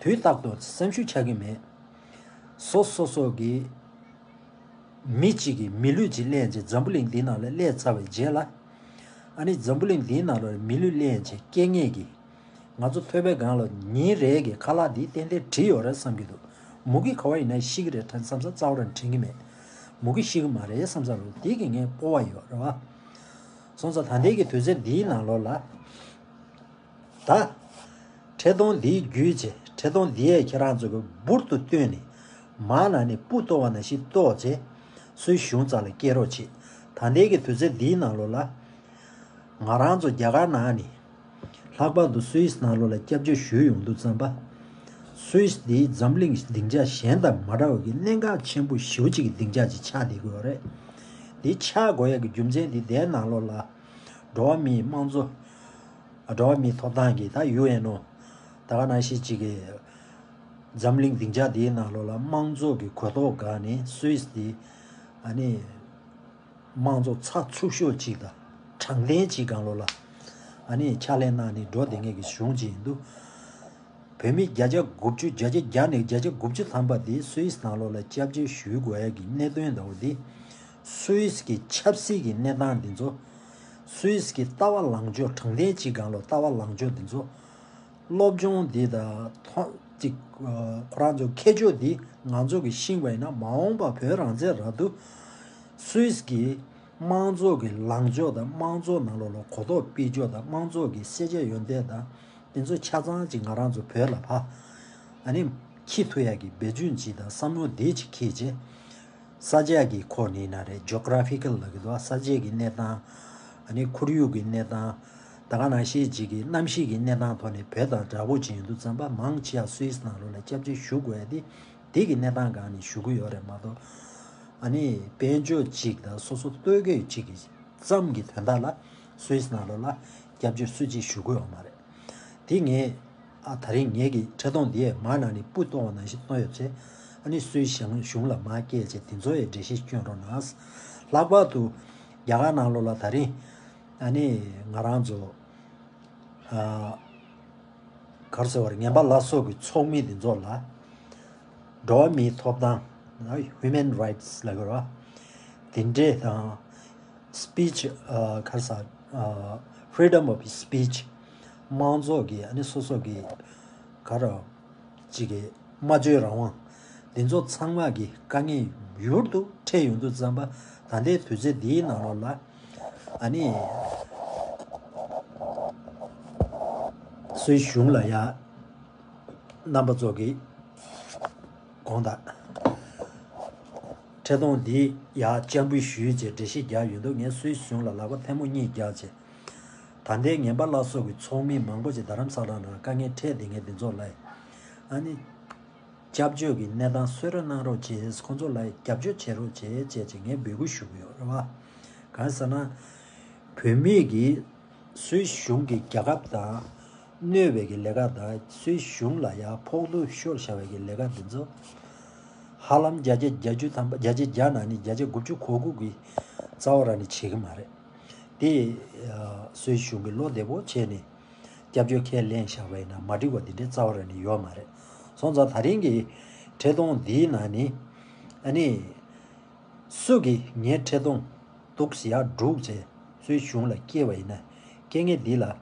དུས་རྟག་ཏུ་སེམས་ཤུགས་ཆག་གི་མེད། སོ་སོ་སོ་གི་མི་གཅིག་གིས་མི་ལུས་གཅིག་ལེན་བྱས་འཛམ་བུ་གླིང་འདིའི་ནང་ལ་སླེབས་ཚར་བའི་རྗེས་ལ། ཨ་ནི་འཛམ་བུ་གླིང་འདིའི་ནང་ལ་མི་ལུས་ལེན་བྱས་སྐྱེ་ངེས་ཀྱི། ང་ཚོ་ཐོས་པའི་སྒང་ལ་ཉིན་རེ་གི་ཁ་ལག་འདི་ཏན་ཏན་བྲིས་ཡོད་རེད་བསམ་གྱི་འདུག་མུ་གེ་ག་བ་ཡིན་ན་ཤི་གི་རེད་དྲན་བསམ་ས་རྩ་བ་རང་དྲན་གྱི་མེད། མུ་གེ་ཤི་གི་མ་རེད་བསམ་ས་རུ་དེ་གི་ངས་སྤོབས་པ་ཡོད་རེད་བ། སོང་ཙང་ད་ལྟའི་གི་དུས་ཚོད་འདིའི་ནང་ལོགས་ལ། ད། འཕྲལ་གཏོང་འདིའི་བརྒྱུད་བྱས་འཕྲལ་གཏོང་འདི་ཡས་ཁྱེད་རང་ཚོ་གི་འབུར་དུ་བཏོན་ནས་མར་ནང་ནས་སྤུ་གཏོར་བ་ནང་བཞིན་གཏོར་བྱས་སུད་སི་གཞུང་རྩ་ལ་སྐྱེལ་རོགས་བྱེད། ད་ལྟའི་གི་དུས་ཚོད་འདིའི་ནང་ལོགས་ལ་ང་རང་ཚོ་རྒྱ་གར་ནང་ནས་ལྷག་པར་དུ་སུད་སི་ནང་ལོགས་ལ་སྐྱབས་བཅོལ་ཞུས་ཡོང་དུས་ཙམ་པ། སུད་སི་འདིའི་འཛམ་གླིང་སྡིངས་ཆ་གཞན་དང་མ་འདྲ་བ་གི་གནད་འགག་ཆེན་པོ་ཞེ་པོ་ཅིག་གི་སྡིངས་ཆ་ཅིག་ཆགས་བསྡད་ཀྱི་ཡོད་རེད། འདི་ཆགས་དགོས་ཡ་གི་རྒྱུ་མཚན་འདི་དེའི་ནང་ལོགས་ལ་འགྲོ་བ་མིའི་དམངས་གཙོ། འགྲོ་བ་མིའི་ཐོབ་ཐང་གི་ད་ཡུ་ཨེན་ཨོ། ད་ག་ནང་བཞིན་ཅིག་གི་འཛམ་གླིང་སྡིངས་ཆ་འདིའི་ནང་ལོགས་ལ་དམངས་གཙོ་གི་གོ་རྟོགས་སྒང་ནས་སུད་སི་འདི་ཨ་ནི་དམངས་གཙོ་ཚགས་ཚུད་ཤོས་ཅིག་དང་དྲང་བདེན་ཅིག་སྒང་ལོགས་ལ་ཨ་ནི་ཕྱག་ལས་གནང་ནས་འགྲོ་བསྡད་མཁན་གྱི་གཞུང་ཅིག་ཡིན་འདུག་བོད་མི་བརྒྱ་ཆ་དགུ་བཅུ་བརྒྱ་ཆ་བརྒྱ་ནས་བརྒྱ་ཆ་དགུ་བཅུ་ཐམ་པ་འདི་སུད་སི་ནང་ལོགས་ལ་སྐྱབས་བཅོལ་ཞུ་དགོས་ཡ་གི་གནད་དོན་འདྲ་བོ་འདི། སུད་སི་གི་ཆབ་སྲིད་ཀྱི་གནས་སྟངས་འདི་ཚོ། སུད་སི་གི་ལྟ་བ་ལངས་ཕྱོགས་དྲང་བདེན་གཅིག་སྒང་ལ་ལྟ་བ་ལངས་ཕྱོགས་འདི་ཚོ། སློབ་སྦྱོང་འདི་དང་ཐོ་གཅིག་ཁོ་རང་ཚོ་མཁས་མཆོག་འདི་ང་ཚོ་གི་ཤེས་པ་ཡིན་ན་མ་འོངས་པ་བོད་རང་བཙན་རག་དུས། སུད་སི་གི་དམངས་གཙོ་གི་ལངས་ཕྱོགས་དང་དམངས་གཙོ་ནང་ལོགས་ལ་གོ་རྟོགས་སྤེལ་ཕྱོགས་དང་དམངས་གཙོ་གི་ཤེས་བྱ་ཡོན་ཏན་དང་། དེ་ཚོ་ཆ་ཚང་ཅིག་ང་རང་ཚོ་བོད་ལ་ཕ། ཨ་ནི། འཁྱེར་ཐུབ་ཡག་གི་འབད་བརྩོན་ཅིག་དང་བསམ་བློ་དེ་ཅིག་འཁྱེར་བྱས། ས་ཆ་གི་ཁོ་ནི་ན་རེད་ཇོ་གྷ་ར་ཕི་ཀལ་ལ་གི་དོ་ས་ཆ་གི་གནས་སྟངས། ཨ་ནི་ཁོར་ཡུག་གི་གནས་སྟངས། ད་ག་ནང་བཞིན་ཅིག་གི་གནམ་གཤིས་ཀྱི་གནས་སྟངས་ཐོག་ནས་བོད་དང་འདྲ་པོ་ཅིག་ཡིན་དུས་ཙམ་པ་མང་ཆེ་བ་སུད་སི་ནང་ལོགས་ལ་སྐྱབས་བཅོལ་ཞུ་དགོས་ཡ་དེ་དེ་གི་གནས་སྟངས་སྒང་ནས་ཞུ་གི་ཡོད་རེད་མ་གཏོགས། ཨ་ནི་དཔལ་འབྱོར་ཅིག་དང་སོ་སོ་ལྟོ་གོས་ཅིག་གི་ཙམ་གྱི་དོན་དག་ལ་སུད་སི་ནང་ལོགས་ལ་སྐྱབས་བཅོལ་སུ་གཅིག་ཞུ་གི་ཡོད་མ་རེད། དེ་ངས་ཨ་ད་རིང་ངེད་ཀྱི་འཕྲལ་གཏོང་འདི་ཡས་མ་ནང་ནས་སྤུ་གཏོང་བ་ནང་བཞིན་གཏོང་ཡོད་ཚེ་ཨ་ནི་སུད་སི་གཞུང་ལ་མ་སྐྱེལ་ཚེ་དེ་ཚོ་ཡས་འགྲེལ་བཤད་སྐྱོན་རོགས་གནང་། ལྷག་པར་དུ་རྒྱ་གར་ནང་ལོགས་ལ་ད་རིང་ཨ་ནི་ང་རང་ཚོ་ཨ། ག་རེ་ཟེར་བར་ངན་པ་ལ་སོགས་ཀྱི་ཚོགས་མི་འདི་ཚོ་ལ་འགྲོ་བ་མིའི་ཐོབ་ཐང་Human Rights ལ་གོ་ར་དེ་འདྲས་དང་speech ག་རེ་ཟེར་freedom of speech དམངས་གཙོ་གི་ཨ་ནི་སོ་སོ་གི་ག་རེ་ཅིག་གི་སྨྲ་བརྗོད་རང་དབང་འདི་ཚོ་ཚང་མ་གི་དཀའ་ངལ་ཡུལ་དུ་འཕྲད་ཡོང་དུས་ཙམ་པ་ད་ལྟའི་དུས་ཚོད་འདིའི་ནང་ལོགས་ལ་ཨ་ནི་སུད་སི་གཞུང་ལ་ཡ་རྣམ་པ་ཚོ་གི་དགོངས་དག་འཕྲལ་གཏོང་འདི་ཡ་སྤྱན་འབུལ་ཞུས་བྱས་འགྲེལ་བཤད་རྒྱག་ཡོང་དུས་ངས་སུད་སི་གཞུང་ལ་ལག་པ་ཐལ་མོ་གཉིས་རྒྱག་བྱས། ད་ལྟའི་ངན་པ་ལ་སོགས་ཀྱི་ཚོགས་མི་མང་པོ་ཅིག་རྡ་རམ་ས་ལ་ནང་དཀའ་ངལ་འཕྲད་བསྡད་མཁན་འདི་ཚོ་ལ་ཨ་ནི་སྐྱབས་བཅོལ་གྱི་གནས་སྟངས་གསོལ་རས་གནང་རོགས་བྱེད། ཁོང་ཚོ་ལ་རྒྱབ་སྐྱོར་བྱེད་རོགས་བྱེད་བྱས་ཅིག་ངས་འབོད་སྐུལ་ཞུ་གི་ཡོད་རེད་བ། གང་ཟེར་ན། བོད་མིས་ཀྱིས་སུད་སི་གཞུང་གི་རྒྱལ་ཁབ་དང་གནོད་པའི་གི་ལས་ཀ་དང་སུད་སི་གཞུང་ལ་ཡང་ཕོག་ཐུག་ཤོར་བཞག་པའི་གི་ལས་ཀ་འདི་ཚོ་ཧ་ལམ་བརྒྱ་ཆ་བརྒྱད་ཅུ་ཐམ་པ་བརྒྱ་ཆ་བརྒྱ་ནང་ནས་བརྒྱ་ཆ་དགུ་བཅུ་གོ་དགུ་གི་རྩ་བ་རང་ནས་བྱེད་ཀྱི་མ་རེད། དེ་སུད་སི་གཞུང་གིས་བློ་བདེ་པོ་བྱས་ནས་སྐྱབས་བཅོལ་ཁས་ལེན་བཞག་པ་ཡིན་ན་མ་འགྲིག་པ་འདི་འདྲའི་རྩ་བ་རང་ནས་ཡོད་མ་རེད། སོང་ཙང་ད་རིང་གི་འཕྲལ་གཏོང་འདིའི་ནང་ནས་ཨ་ནི། སུ་གིས་ངའི་འཕྲལ་གཏོང་འདུག་ཟེར་ཡག་སྒྲུག་ཅེས་སུའི་གཞུང་ལ་སྐྱེལ་བ་ཡིན་ན་སྐྱེལ་མཁན་འདི་ལ་ཨ།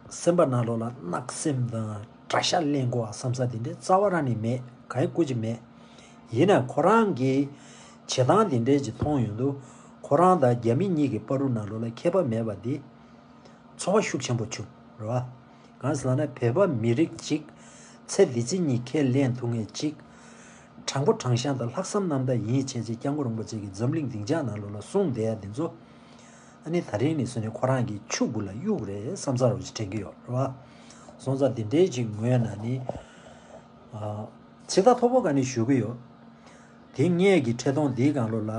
སེམས་པ་ནང་ལོགས་ལ་བརྣག་སེམས་དང་དགྲ་ཤ་ལེན་དགོས་བསམ་ས་དེ་འདྲའི་རྩ་བ་རང་ནས་མེད། གང་ཡང་སྐུ་ཅི་མེད། ཡིན་ན་ཁོ་རང་གིས་བྱེད་སྟངས་དེ་འདྲའི་ཅིག་མཐོང་ཡོང་དུས་ཁོ་རང་དང་རྒྱ་མི་གཉིས་ཀྱི་བར་དུ་ནང་ལོགས་ལ་ཁྱད་པར་མེད་པ་འདི་ཚོར་བ་ཤུགས་ཆེན་པོ་བྱུང་། རེད་བ། གང་ཟེར་ལབ་ན་བོད་པ་མི་རིགས་གཅིག་ཚེ་འདི་ཕྱི་གཉིས་ཁས་ལེན་ཐུབ་མཁན་གཅིག་དྲང་པོ་དྲང་གཞག་དང་ལྷག་བསམ་རྣམ་དག་ཡིན་བྱས་རྗེས་སྐྱབས་མགོན་རིན་པོ་ཆེ་གིས་འཛམ་གླིང་སྡིངས་ཆ་ནང་ལོགས་ལ་གསུངས་བསྡད་ཡ་འདི་ཚོ། ཨ་ནི་ད་རིང་ནས་བཟུང་ནས་ཁོ་རང་གི་ཆུ་འབུ་ལ་གཡུག་རེད་བསམ་ས་རོ་ཅིག་དྲན་གྱི་ཡོད་རེད་བ། སོང་ཙང་འདི་འདྲའི་ཅིག་ངོས་ནས་ནི། ཨ། ཚིག་ཐག་མཐོ་པོ་ག་ནས་ཞུ་གི་ཡོད། དེ་ངས་ཀྱི་འཕྲིན་ཐུང་འདིའི་སྒང་ལོགས་ལ།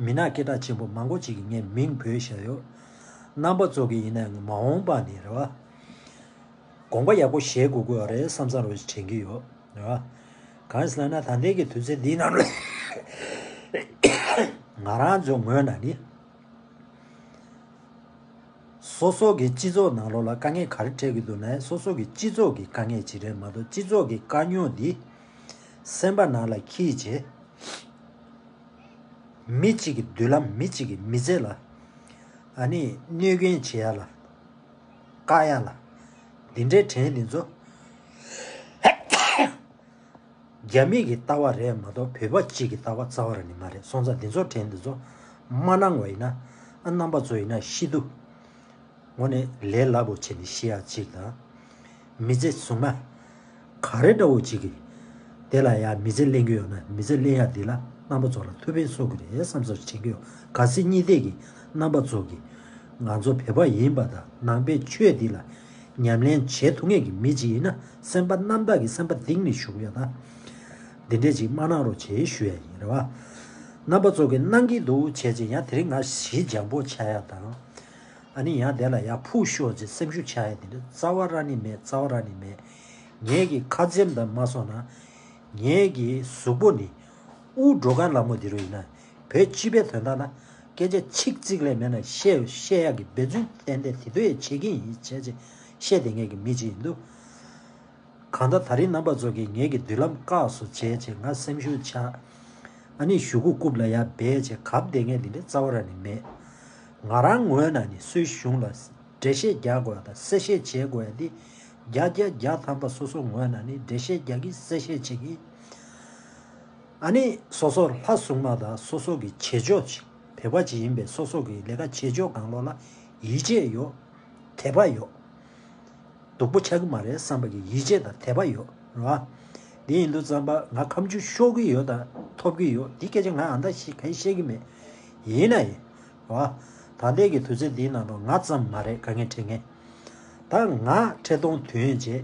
མི་ནག་སྐད་གྲགས་ཆེན་པོ་མང་པོ་ཅིག་གིས་ངས་མིང་བོས་བཞག་ཡོད། རྣམ་པ་ཚོ་གིས་ཡིན་ན་ཡང་མ་འོངས་པ་ནས་རེད་བ། དགོངས་པ་ཡག་པོ་བཞེས་དགོས་ཀྱི་ཡོད་རེད་བསམ་བསམ་རོ་ཞིག་དྲན་གྱི་ཡོད། རེད་བ། གང་ཡིན་ཟེར་ན་ད་ལྟའི་གི་དུས་ཚོད་འདིའི་ནང་ལ་ང་རང་ཚོའི་ངོས་ནས་ནི། སོ་སོ་གི་སྤྱི་ཚོགས་ནང་ལོགས་ལ་དཀའ་ངལ་ག་རེ་འཕྲད་ཀྱི་འདུག་ན་སོ་སོ་གི་སྤྱི་ཚོགས་ཀྱི་དཀའ་ངལ་ཅིག་རེད་མ་གཏོགས་སྤྱི་ཚོགས་ཀྱི་དཀའ་རྙོག་འདི་སེམས་པ་ནང་ལ་འཁྱེར་བྱས། མི་གཅིག་གི་མདུན་ལམ་མི་གཅིག་གི་མི་ཚེ་ལ་ཨ་ནི་གནོད་སྐྱོན་བྱེད་ཡ་ལ་བཀག་ཡ་ལ་འདི་འདྲའི་དྲན་འདི་ཚོ་རྒྱ་མི་གི་ལྟ་བ་རེད་མ་གཏོགས་བོད་པ་གཅིག་གི་ལྟ་བ་རྩ་བ་རང་ནི་མ་རེད། སོང་ཙང་འདི་ཚོ་དྲན་འདི་ཚོ་མ་གནང་བ་ཡིན་ན་ཨ་རྣམ་པ་ཚོ་ཡིན་ན་ཤི་དུས། དངོས་གནས་ལས་སླ་པོ་བྱས་ནས་ཤི་ཡག་ཅིག་དང་། མི་ཚེ་ཟུང་མ། ག་རེ་འདྲ་བོ་ཅིག་གིས། དེ་ལ་ཡང་མི་ཚེ་ལེན་གྱི་ཡོད་ན་མི་ཚེ་ལེན་ཡག་འདི་ལ་རྣམ་པ་ཚོ་ལ་ཐུགས་ཕན་གསོས་ཀྱི་རེད་བསམ་ཚོར་བྱེད་ཀྱི་ཡོད། གལ་སྲིད་གཉིས་ཐད་ཀྱི་རྣམ་པ་ཚོ་གིས། ང་ཚོ་བོད་པ་ཡིན་པ་དང་ནང་པའི་ཆོས་འདི་ལ་ཉམས་ལེན་བྱེད་ཐུབ་མཁན་གྱི་མི་ཅིག་ཡིན་ན་སེམས་པ་རྣམ་དག་གིས་སེམས་པ་གཏིང་ནས་ཞུ་གི་ཡོད་ད། འདི་འདྲས་ཅིག་མ་གནང་རོགས་བྱེད་ཞུ་ཡ་ཡིན་རེད་བ། རྣམ་པ་ཚོ་གིས་གནང་གི་འདུག་བྱས་ཅིག་ཡང་དེ་རིང་ང་ཞི་འཇམ་པོ་ཆགས་ཡ་དང་། ཨ་ནི་ཡང་དེ་ལ་ཡར་ཕུག་ཤོག་ཅེས་སེམས་ཤུགས་ཆག་ཡ་དེ་འདྲ་རྩ་བ་ར་ནི་མེད། རྩ་བ་ར་ནི་མེད། ངེད་ཀྱི་ཁ་འཛེམ་དང་མ་སོང་ན། ངེད་ཀྱི་གཟུགས་པོ་ནི་དབུགས་འགྲོ་གར་ལ་མོ་དེ་རུ་ཡིན་ན་བོད་སྤྱི་པའི་དོན་དག་ལ་སྐད་ཆ་ཆིག་ཙིག་ལས་མེད་ན་བཤད་བཤད་ཡག་གི་འབད་བརྩོན་ཏན་ཏན་དེ་དུས་ཡས་བྱེད་ཀྱི་ཡིན་བྱས་ཅེས་བཤད་དེ་ངེད་ཀྱི་མི་ཅིག་ཡིན་འདུག་གང་ལྟར་ད་རིང་རྣམ་པ་ཚོ་གིས་ངེད་ཀྱི་མདུན་ལམ་བཀག་སོ་བྱས་བྱས་ང་སེམས་ཤུགས་ཆག་ཨ་ནི་གཞུག་གུ་རྐུབ་ལ་ཡར་སྦས་བྱས་གབ་བསྡད་མཁན་འདི་འདྲ་རྩ་བ་ར་ནི་མེད། ང་རང་ངོས་ནས་ནི་སུའི་གཞུང་ལ་འགྲེལ་བཤད་རྒྱག་དགོས་ཡ་དང་གསལ་བཤད་བྱེད་དགོས་ཡ་འདི་བརྒྱ་བརྒྱ་བརྒྱ་ཐམ་པ་སོ་སོ་ངོས་ནས་ནི་འགྲེལ་བཤད་རྒྱག་གི་གསལ་བཤད་བྱེད་ཀྱི། ཨ་ནི་སོ་སོར་ལྷ་སྲུང་མ་དང་སོ་སོ་གི་བྱེད་ཕྱོགས་ཅིག་བོད་པ་ཅིག་ཡིན་པའི་སོ་སོ་གི་ལས་ཀ་བྱེད་ཕྱོགས་སྒང་ལོགས་ལ་ཡིད་ཆེས་ཡོད། དད་པ་ཡོད། སྡུག་པོ་ཆགས་ཀྱི་མ་རེད་བསམ་པ་གི་ཡིད་ཆེས་དང་དད་པ་ཡོད་རེད་བ། འདི་ཡིན་དུས་ཙམ་པ་ང་ཁ་མཆུ་ཤོར་གི་ཡོད་དང་ཐོབ་གི་ཡོད་འདི་སྐད་ཆ་ང་ཨ་མདའ་ཞིག་གང་བཤད་ཀྱི་མེད། ཡིན་ན་ཡིན་རེད་བ། ད་ལྟའི་གི་དུས་ཚོད་འདིའི་ནང་དུ་ང་ཙམ་མ་རེད་དཀའ་ངལ་འཕྲད་མཁན། ད་ང་འཕྲིན་ཐུང་ཐོན་རྗེས་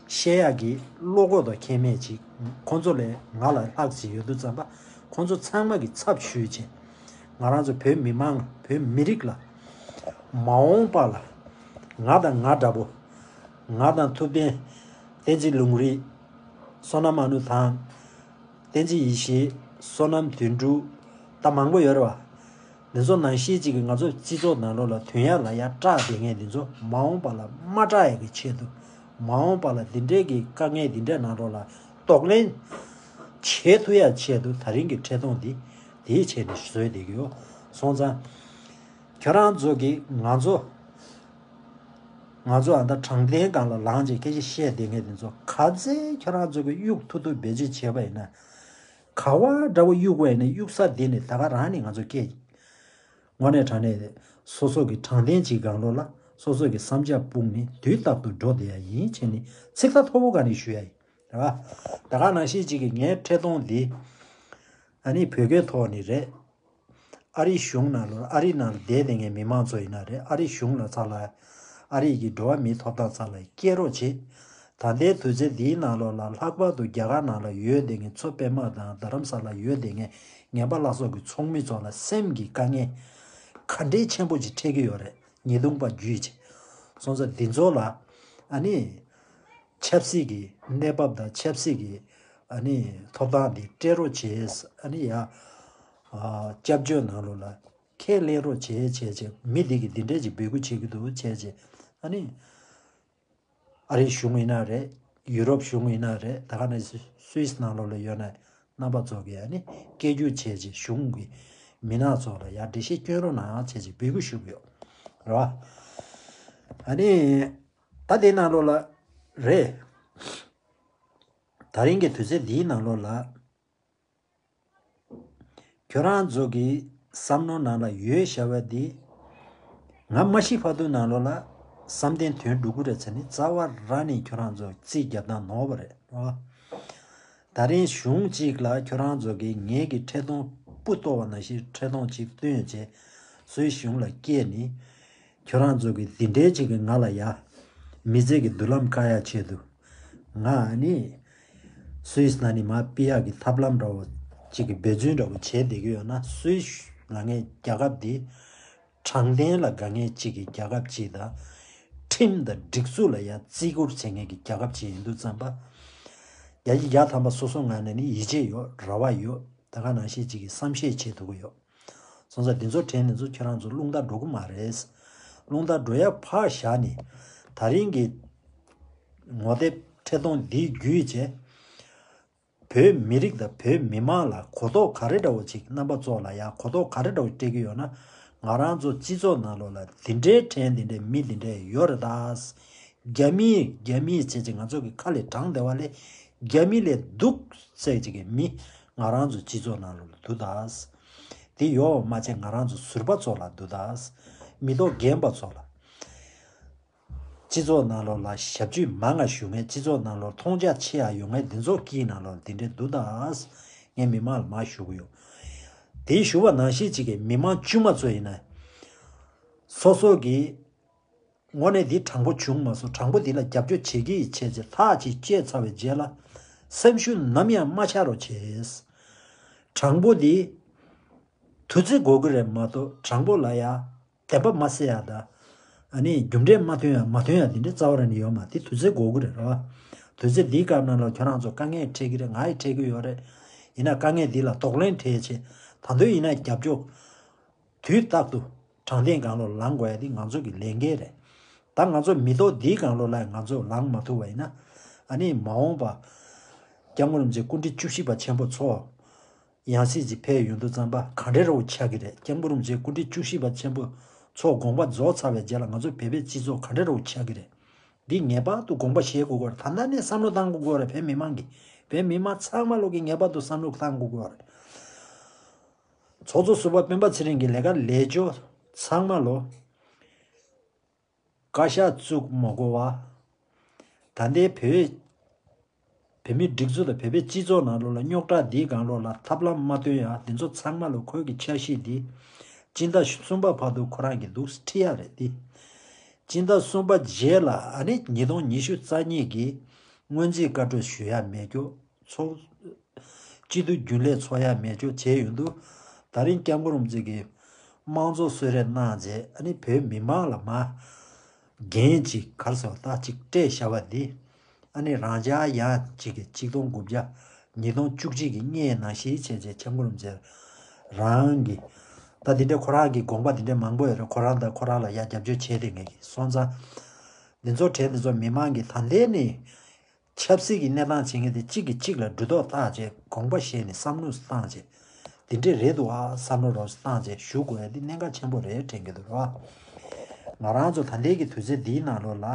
བཤད་ཡག་གི་བློ་ཁོག་དང་ཁྱད་མེད་ཅིག་ཁོང་ཚོ་ལས་ང་ལ་ལྷག་ཅིག་ཡོད་དུས་ཙམ་པ་ཁོང་ཚོ་ཚང་མ་གི་ཚབ་ཞུས་རྗེས་ང་རང་ཚོ་བོད་མི་མང་བོད་མི་རིགས་ལ་མ་འོངས་པ་ལ་ང་དང་ང་འདྲ་པོ་ང་དང་ཐུབ་བསྟན་བསྟན་འཛིན་ལུང་རིགས་བསོད་ནམས་ཨ་ནུ་ཐང་བསྟན་འཛིན་ཡེ་ཤེས་བསོད་ནམས་དོན་གྲུབ་ད་མང་པོ་ཡོད་རེད་བ། འདི་ཚོ་ནང་བཞིན་གཅིག་གིས་ང་ཚོ་སྤྱི་ཚོགས་ནང་ལོགས་ལ་དོན་ཡག་ལ་ཡག་སྐྲག་བསྡད་མཁན་འདི་ཚོ་མ་འོངས་པ་ལ་མ་སྐྲག་ཡག་གི་ཆེད་དུ་མ་འོངས་པ་ལ་འདི་འདྲའི་གི་དཀའ་ངལ་འདི་འདྲའི་ནང་ལོགས་ལ་གདོང་ལེན་བྱེད་ཐུབ་ཡག་ཆེད་དུ་ད་རིང་གི་འཕྲིན་ཐུང་འདི་དེའི་ཆེད་ནས་བཟོས་བསྡད་ཀྱི་ཡོད། སོང་ཙང་ཁྱོད་རང་ཚོ་གིས་ང་ཚོ་ང་ཚོ་ཨ་མདའ་དྲང་བདེན་སྒང་ལ་ལངས་བྱས་སྐད་ཆ་བཤད་བསྡད་མཁན་འདི་ཚོ་ག་ཚད་ཁྱོད་རང་ཚོ་གིས་གཡུག་ཐུབ་ཐུབ་བེད་སྤྱོད་བྱས་པ་ཡིན་ན། ག་བ་འདྲ་བོ་གཡུག་པ་ཡིན་ན་གཡུག་ས་འདི་ནི་ད་ག་རང་ནི་ང་ཚོ་སྐད་དངོས་གནས་དྲང་གནས་སོ་སོ་གི་དྲང་བདེན་གྱི་སྒང་ལོགས་ལ་སོ་སོ་གི་བསམ་འཆར་སྤུངས་ནས་དུས་རྟག་ཏུ་འགྲོ་བསྡད་ཡ་ཡིན་བྱས་ནས་ཚིག་ཐག་མཐོ་པོ་ག་ནས་ཞུ་ཡ་ཡིན་རེད་བ། ད་ག་ནང་བཞིན་གཅིག་གི་ངའི་འཕྲིན་ཐུང་འདི་ཨ་ནི་བོད་སྐད་ཐོག་ནས་རེད། ཨ་རིའི་གཞུང་ནང་ལ་ཨ་རིའི་ནང་ལ་བསྡད་བསྡད་མཁན་མི་མང་ཚོ་ཡིན་ན་རེད། ཨ་རིའི་གཞུང་ལ་ཚ་ལ་ཨ་རིའི་གི་འགྲོ་བ་མིའི་ཐོབ་ཐང་ཚ་ལ་སྐྱེལ་རོགས་བྱེད། ད་ལྟའི་དུས་ཚོད་འདིའི་ནང་ལོགས་ལ་ལྷག་པར་དུ་རྒྱ་གར་ནང་ལ་ཡོད་བསྡད་མཁན་མཚོ་པདྨ་དང་རྡ་རམ་ས་ལ་ཡོད་བསྡད་མཁན་ངན་པ་ལྷ་སོགས་ཀྱི་ཚོགས་མི་ཚོ་ལ་སེམས་ཀྱི་དཀའ་ངལ་ག་འདྲའི་ཆེན་པོ་ཅིག་འཕྲད་ཀྱི་ཡོད་རེད། ཉེས་རྡུང་པ་བརྒྱུད་ཅིག་སོང་ཙང་འདི་ཚོ་ལ་ཨ་ནི། ཆབ་སྲིད་ཀྱི་གནས་བབ་དང་ཆབ་སྲིད་ཀྱི་ཨ་ནི་ཐོབ་ཐང་འདི་སྤྲད་རོགས་བྱས། ཨ་ནི་ཡ་ཨ་སྐྱབས་བཅོལ་ནང་ལོགས་ལ་ཁས་ལེན་རོགས་བྱས་བྱས་བྱས་མི་འདི་གི་འདི་འདྲས་ཀྱི་འབོད་སྐུལ་བྱེད་ཀྱི་འདུག་བྱས་བྱས་ཨ་ནི་ཨ་རིའི་གཞུང་ཡིན་ན་རེད། ཡུ་རོབ་གཞུང་ཡིན་ན་རེད། ད་ག་ནས་སུ་སུད་སི་ནང་ལོགས་ལ་ཡོད་ན་རྣམ་པ་ཚོ་གིས་ཨ་ནི་སྐད་སྒྱུར་བྱས་བྱས་གཞུང་གི་མི་སྣ་ཚོ་ལ་ཡ་འགྲེལ་བཤད་སྐྱོན་རོགས་གནང་བྱས་བྱས་འབོད་སྐུལ་ཞུ་གི་ཡོད་རེད་བ། ཨ་ནི། ད་དེའི་ནང་ལོགས་ལ་རེད། ད་རིང་གི་དུས་ཚོད་འདིའི་ནང་ལོགས་ལ། ཁྱོད་རང་ཚོ་གི་བསམ་བློ་ནང་ལ་ཡོད་བྱ་བ་འདི། ང་མ་ཤི་བར་དུ་ནང་ལོགས་ལ། བསམ་གཏན་དོན་འགྲུབ་ཀྱི་རེད་ཟེར་ནས་རྩ་བ་རང་ནས་ཁྱོད་རང་ཚོ་རྩིས་རྒྱབ་སྟངས་ནོར་བ་རེད་རོ། ད་རིང་གཞུང་གཅིག་ལ་ཁྱོད་རང་ཚོ་གིས་ངེད་ཀྱི་འཕྲལ་གཏོང་སྤུ་གཏོར་བ་ནང་བཞིན་འཕྲལ་གཏོང་གཅིག་བཏོན་བྱས་སུའི་གཞུང་ལ་སྐྱེལ་ནས། ཁྱོད་རང་ཚོ་གིས་འདི་འདྲའི་ཅིག་གིས་ང་ལ་ཡ། མི་ཚེ་གི་མདུན་ལམ་བཀག་ཡ་ཆེད་དུ། ང་ནི། སུད་སི་ནང་ནས་མར་ཕུད་ཡག་གི་ཐབས་ལམ་འདྲ་བོ་ཅིག་གི་འབད་བརྩོན་འདྲ་བོ་བྱས་བསྡད་ཀྱི་ཡོད་ན། སུད་སི་ལབ་མཁན་རྒྱལ་ཁབ་འདི། དྲང་བདེན་ལ་དགའ་མཁན་གཅིག་གི་རྒྱལ་ཁབ་ཅིག་དང་། ཁྲིམས་དང་སྒྲིག་འཛུགས་ལ་ཡང་བརྩི་བཀུར་བྱེད་མཁན་གྱི་རྒྱལ་ཁབ་ཅིག་ཡིན་དུས་ཙམ་པ། བརྒྱ་ཆ་བརྒྱ་ཐམ་པ་སོ་སོ་ངོས་ནས་ནི་ཡིད་ཆེས་ཡོད། རེ་བ་ཡོད། ད་ག་ནང་བཞིན་ཅིག་གི་བསམ་ཤེས་བྱེད་ཐུབ་ཀྱི་ཡོད། སོང་ཙང་འདི་ཚོ་དྲན་ནས་ཚོ་ཁྱོད་རང་ཚོ་རླུང་རྟ་འགྲོ་གི་མ་རེད། རླུང་རྟ་འགྲོ་ཡ་ཕར་བཞག་ནས། ད་རིང་གི་ངོ་དེབ་འཕྲལ་གཏོང་འདི་བརྒྱུད་བྱས། བོད་མི་རིགས་དང་བོད་མི་མང་ལ་གོ་རྟོགས་ག་རེ་འདྲ་བོ་ཅིག་རྣམ་པ་ཚོ་ལ་ཡང་གོ་རྟོགས་ག་རེ་འདྲ་བོ་སྤྲད་ཀྱི་ཡོད་ན། ང་རང་ཚོ་སྤྱི་ཚོགས་ནང་ལོགས་ལ་འདི་འདྲའི་ཕྲན་འདི་འདྲའི་མི་འདི་འདྲའི་ཡོད་རེད་ད། རྒྱ་མི་རྒྱ་མི་བྱས་ཅིག་ང་ཚོ་གི་ཁ་ལས་དྲངས་བསྡད་པ་ལས། རྒྱ་མི་ལས་སྡུག་ཟེར་ཅིག་གི་མི་ང་རང་ཚོ་སྤྱི་ཚོགས་ནང་ལོགས་ལ་འདུག་ད། འདི་ཡོད་མ་བྱས་ང་རང་ཚོ་ཟུར་པ་ཚོ་ལ་འདུག་ད། མི་ཐོག་རྒན་པ་ཚོ་ལ། སྤྱི་ཚོགས་ནང་ལོགས་ལ་ཞབས་ཕྱི་མང་ང་ཞུ་མཁན། སྤྱི་ཚོགས་ནང་ལོགས་མཐོང་རྒྱ་ཆེ་ཡ་ཡོང་མཁན་འདི་ཚོ་དཀྱིལ་ནང་ལོགས་འདི་འདྲའི་འདུག་ད། ངས་མི་མང་ལ་མར་ཞུ་གི་ཡོད། དེ་ཞུ་བ་ནང་བཞིན་གཅིག་གི་མི་མང་དཀྱུས་མ་ཚོ་ཡིན་ན། སོ་སོ་གི་དངོས་གནས་འདི་དྲང་པོ་བྱུང་མ་སོང་། དྲང་པོ་འདི་ལ་རྒྱབ་སྐྱོར་བྱེད་ཀྱི་ཡིན་བྱས་རྗེས་ཐག་ཅིག་བཅད་ཚར་བའི་རྗེས་ལ། སེམས་ཤུགས་ནམ་ཡང་མ་ཆག་རོགས་བྱས། དྲང་པོ་འདི་དུས་ཚོད་དགོས་ཀྱི་རེད་མ་གཏོགས། དྲང་པོ་ལ་ཡ་བདེན་པ་མ་གསལ་ཡ་དང་། ཨ་ནི་རྒྱུ་འབྲས་མ་ཐོན་ཡ་མ་ཐོན་ཡ་འདི་འདྲའི་རྩ་བ་རང་ནས་ཡོད་མ་རེད། དུས་ཚོད་དགོས་ཀྱི་རེད་རོ། དུས་ཚོད་འདིའི་སྐབས་ནང་ལ་ཁྱོད་རང་ཚོ་དཀའ་ངལ་འཕྲད་ཀྱི་རེད། ང་ཡི་འཕྲད་ཀྱི་ཡོད་རེད། ཡིན་ན་དཀའ་ངལ་འདི་ལ་གདོང་ལེན་འཕྲད་བྱས། ད་དུང་ཡིན་ན་རྒྱབ་སྐྱོར། དུས་རྟག་ཏུ་དྲང་བདེན་སྒང་ལོགས་ལངས་དགོས་ཡ་འདི་ང་ཚོ་གི་ལས་འགན་རེད། ད་ང་ཚོ་མི་ཐོག་འདིའི་སྒང་ལོགས་ལ་ང་ཚོ་ལངས་མ་ཐུབ་པ་ཡིན་ན། ཨ་ནི་མ་འོངས་པ། སྐྱབས་མགོན་རིན་པོ་ཆེ་སྐུ་ཕྲེང་བཅུ་བཞི་པ་ཆེན་པོ་མཆོག་ཡང་སྲིད་ཅིག་ཕེབས་ཡོང་དུས་ཙམ་པ་ག་འདྲ་འདྲ་བོ་ཆགས་ཀྱི་རེད། སྐྱབས་མགོན་རིན་པོ་ཆེ་སྐུ་ཕྲེང་བཅུ་བཞི་པ་ཆེན་པོ་མཆོག་དགོངས་པ་རྫོགས་ཚར་བའི་རྗེས་ལ་ང་ཚོ་བོད་པའི་སྤྱི་ཚོགས་ག་འདྲ་འདྲ་བོ་ཆགས་ཀྱི་རེད། འདི་ངེས་པར་དུ་དགོངས་པ་བཞེས་དགོས་ཀྱི་རེད། ད་ལྟ་ནས་བསམ་བློ་བཏང་དགོས་ཀྱི་རེད། བོད་མི་མང་གིས། བོད་མི་མང་ཚང་མ་ལོག་གིས་ངེས་པར་དུ་བསམ་བློ་བཏང་དགོས་ཀྱི་རེད། ཚོགས་གཙོ་ཟུར་པ་སྤེན་པ་ཚེ་རིང་གི་ལས་ཀ་ལས་ཕྱོགས་ཚང་མ་ལོ། བཀའ་ཤག་བཙུགས་མ་དགོས་པ། ད་ལྟའི་བོད། བོད་མིའི་སྒྲིག་འཛུགས་དང་བོད་པའི་སྤྱི་ཚོགས་ནང་ལོགས་ལ་རྙོག་དྲ་འདིའི་སྒང་ལོགས་ལ་ཐབས་ལམ་མ་སྟོན་ཡ་འདི་ཚོ་ཚང་མ་ལོ་ཁོའི་གི་འཆར་གཞི་འདི། སྤྱི་ཟླ་གསུམ་པ་བར་དུ་ཁོ་རང་གིས་འདུག་ཁྲིད་ཡ་རེད་དེ། སྤྱི་ཟླ་གསུམ་པ་རྗེས་ལ་ཨ་ནི་ཉིས་སྟོང་ཉི་ཤུ་རྩ་གཉིས་ཀྱི་སྔོན་རྩིས་བཀའ་འཁྲོལ་ཞུ་ཡ་མེད་རྒྱུ། ཚོགས། སྤྱི་འཐུས་རྒྱུན་ལས་ཚོགས་ཡ་མེད་ཅོག་བྱས་ཡོང་དུས། ད་རིང་སྐྱབས་མགོན་རིན་པོ་ཆེ་གིས་དམངས་གཙོ་གསོལ་རས་གནང་རྗེས། ཨ་ནི་བོད་མི་མང་ལ་མར་འགན་ཅིག་ག་རེ་ཟེར་བ་ད་ཅིག་སྤྲད་བཞག་པ་འདི། ཨ་ནི་རང་འཇགས་ཡང་ཅིག་གི་ཆིག་སྟོང་དགུ་བརྒྱ། ཉིས་སྟོང་བཅུ་གཅིག་གི་སྔའི་ནང་བཞིན་བྱས་རྗེས་སྐྱབས་མགོན་རིན་པོ་ཆེ་རང་གི། ད་འདི་འདྲའི་ཁོ་རང་གི་དགོངས་པ་འདི་འདྲའི་མང་པོ་ཡོད་རེད། ཁོ་རང་དང་ཁོ་རང་ལ་ཡ་རྒྱབ་སྐྱོར་བྱས་ཏེ་ངེད་ཀྱི་སོང་ཙང་། འདི་ཚོ་གྲས་འདི་ཚོ་མི་མང་གི་ད་ལྟའི་ནས། ཆབ་སྲིད་ཀྱི་གནས་སྟངས་བྱེད་མཁན་དེ་གཅིག་གིས་གཅིག་ལ་གྲོས་ཐོག་བཏགས་བྱས། དགོངས་པ་བཞེས་ནས་བསམ་བློ་བཏང་བྱས། འདི་འདྲས་རེད་འདུག་ཨ། བསམ་བློ་རོགས་བཏང་བྱས་ཞུ་དགོས་ཡ་འདི་གནད་འགག་ཆེན་པོ་རེད་དྲན་གྱི་འདུག་ར། ང་རང་ཚོ་ད་ལྟའི་གི་དུས་ཚོད་འདིའི་ནང་ལོགས་ལ།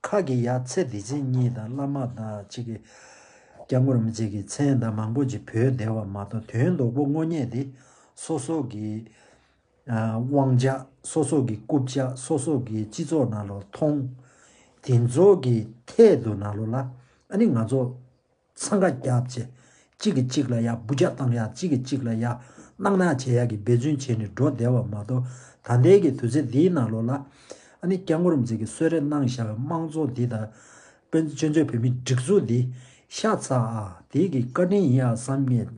ཁ་གི་ཡ་ཚེ་འདི་ཕྱི་གཉིས་དང་བླ་མ་དང་གཅིག་གི། སྐྱབས་མགོན་རིན་པོ་ཆེ་གི་མཚན་དང་མང་པོ་ཅིག་བོས་བསྡད་པ་མ་གཏོགས། དོན་ལྡོག་པོ་དངོས་གནས་དེ་སོ་སོ་གི། དབང་ཆ། སོ་སོ་གི་རྐུབ་ཆ། སོ་སོ་གི་སྤྱི་ཚོགས་ནང་ལོགས་མཐོང་། དེ་ཚོ་གི་ཐད་དུ་ནང་ལོགས་ལ་ཨ་ནི་ང་ཚོ་འཚང་ཁ་རྒྱབ་བྱས། གཅིག་གིས་གཅིག་ལ་ཡ་འབུ་ཆ་བཏང་ཡ། གཅིག་གིས་གཅིག་ལ་ཡ་གནག་གནག་བྱེད་ཡ་གི་འབད་བརྩོན་བྱས་ནས་འགྲོ་བསྡད་པ་མ་གཏོགས། ད་ལྟའི་གི་དུས་ཚོད་འདིའི་ནང་ལོགས་ལ་ཨ་ནི་སྐྱབས་མགོན་རིན་པོ་ཆེ་གིས་གསོལ་རས་གནང་བཞག་པའི་དམངས་གཙོ་འདི་དང་། དཔེར་ན་བཙན་བྱོལ་བོད་མིའི་སྒྲིག་འཛུགས་འདི་ཤ་ཚ་ཨ། དེ་གི་བཀའ་དྲིན་ཡིན་ཡ་བསམ་ངེས།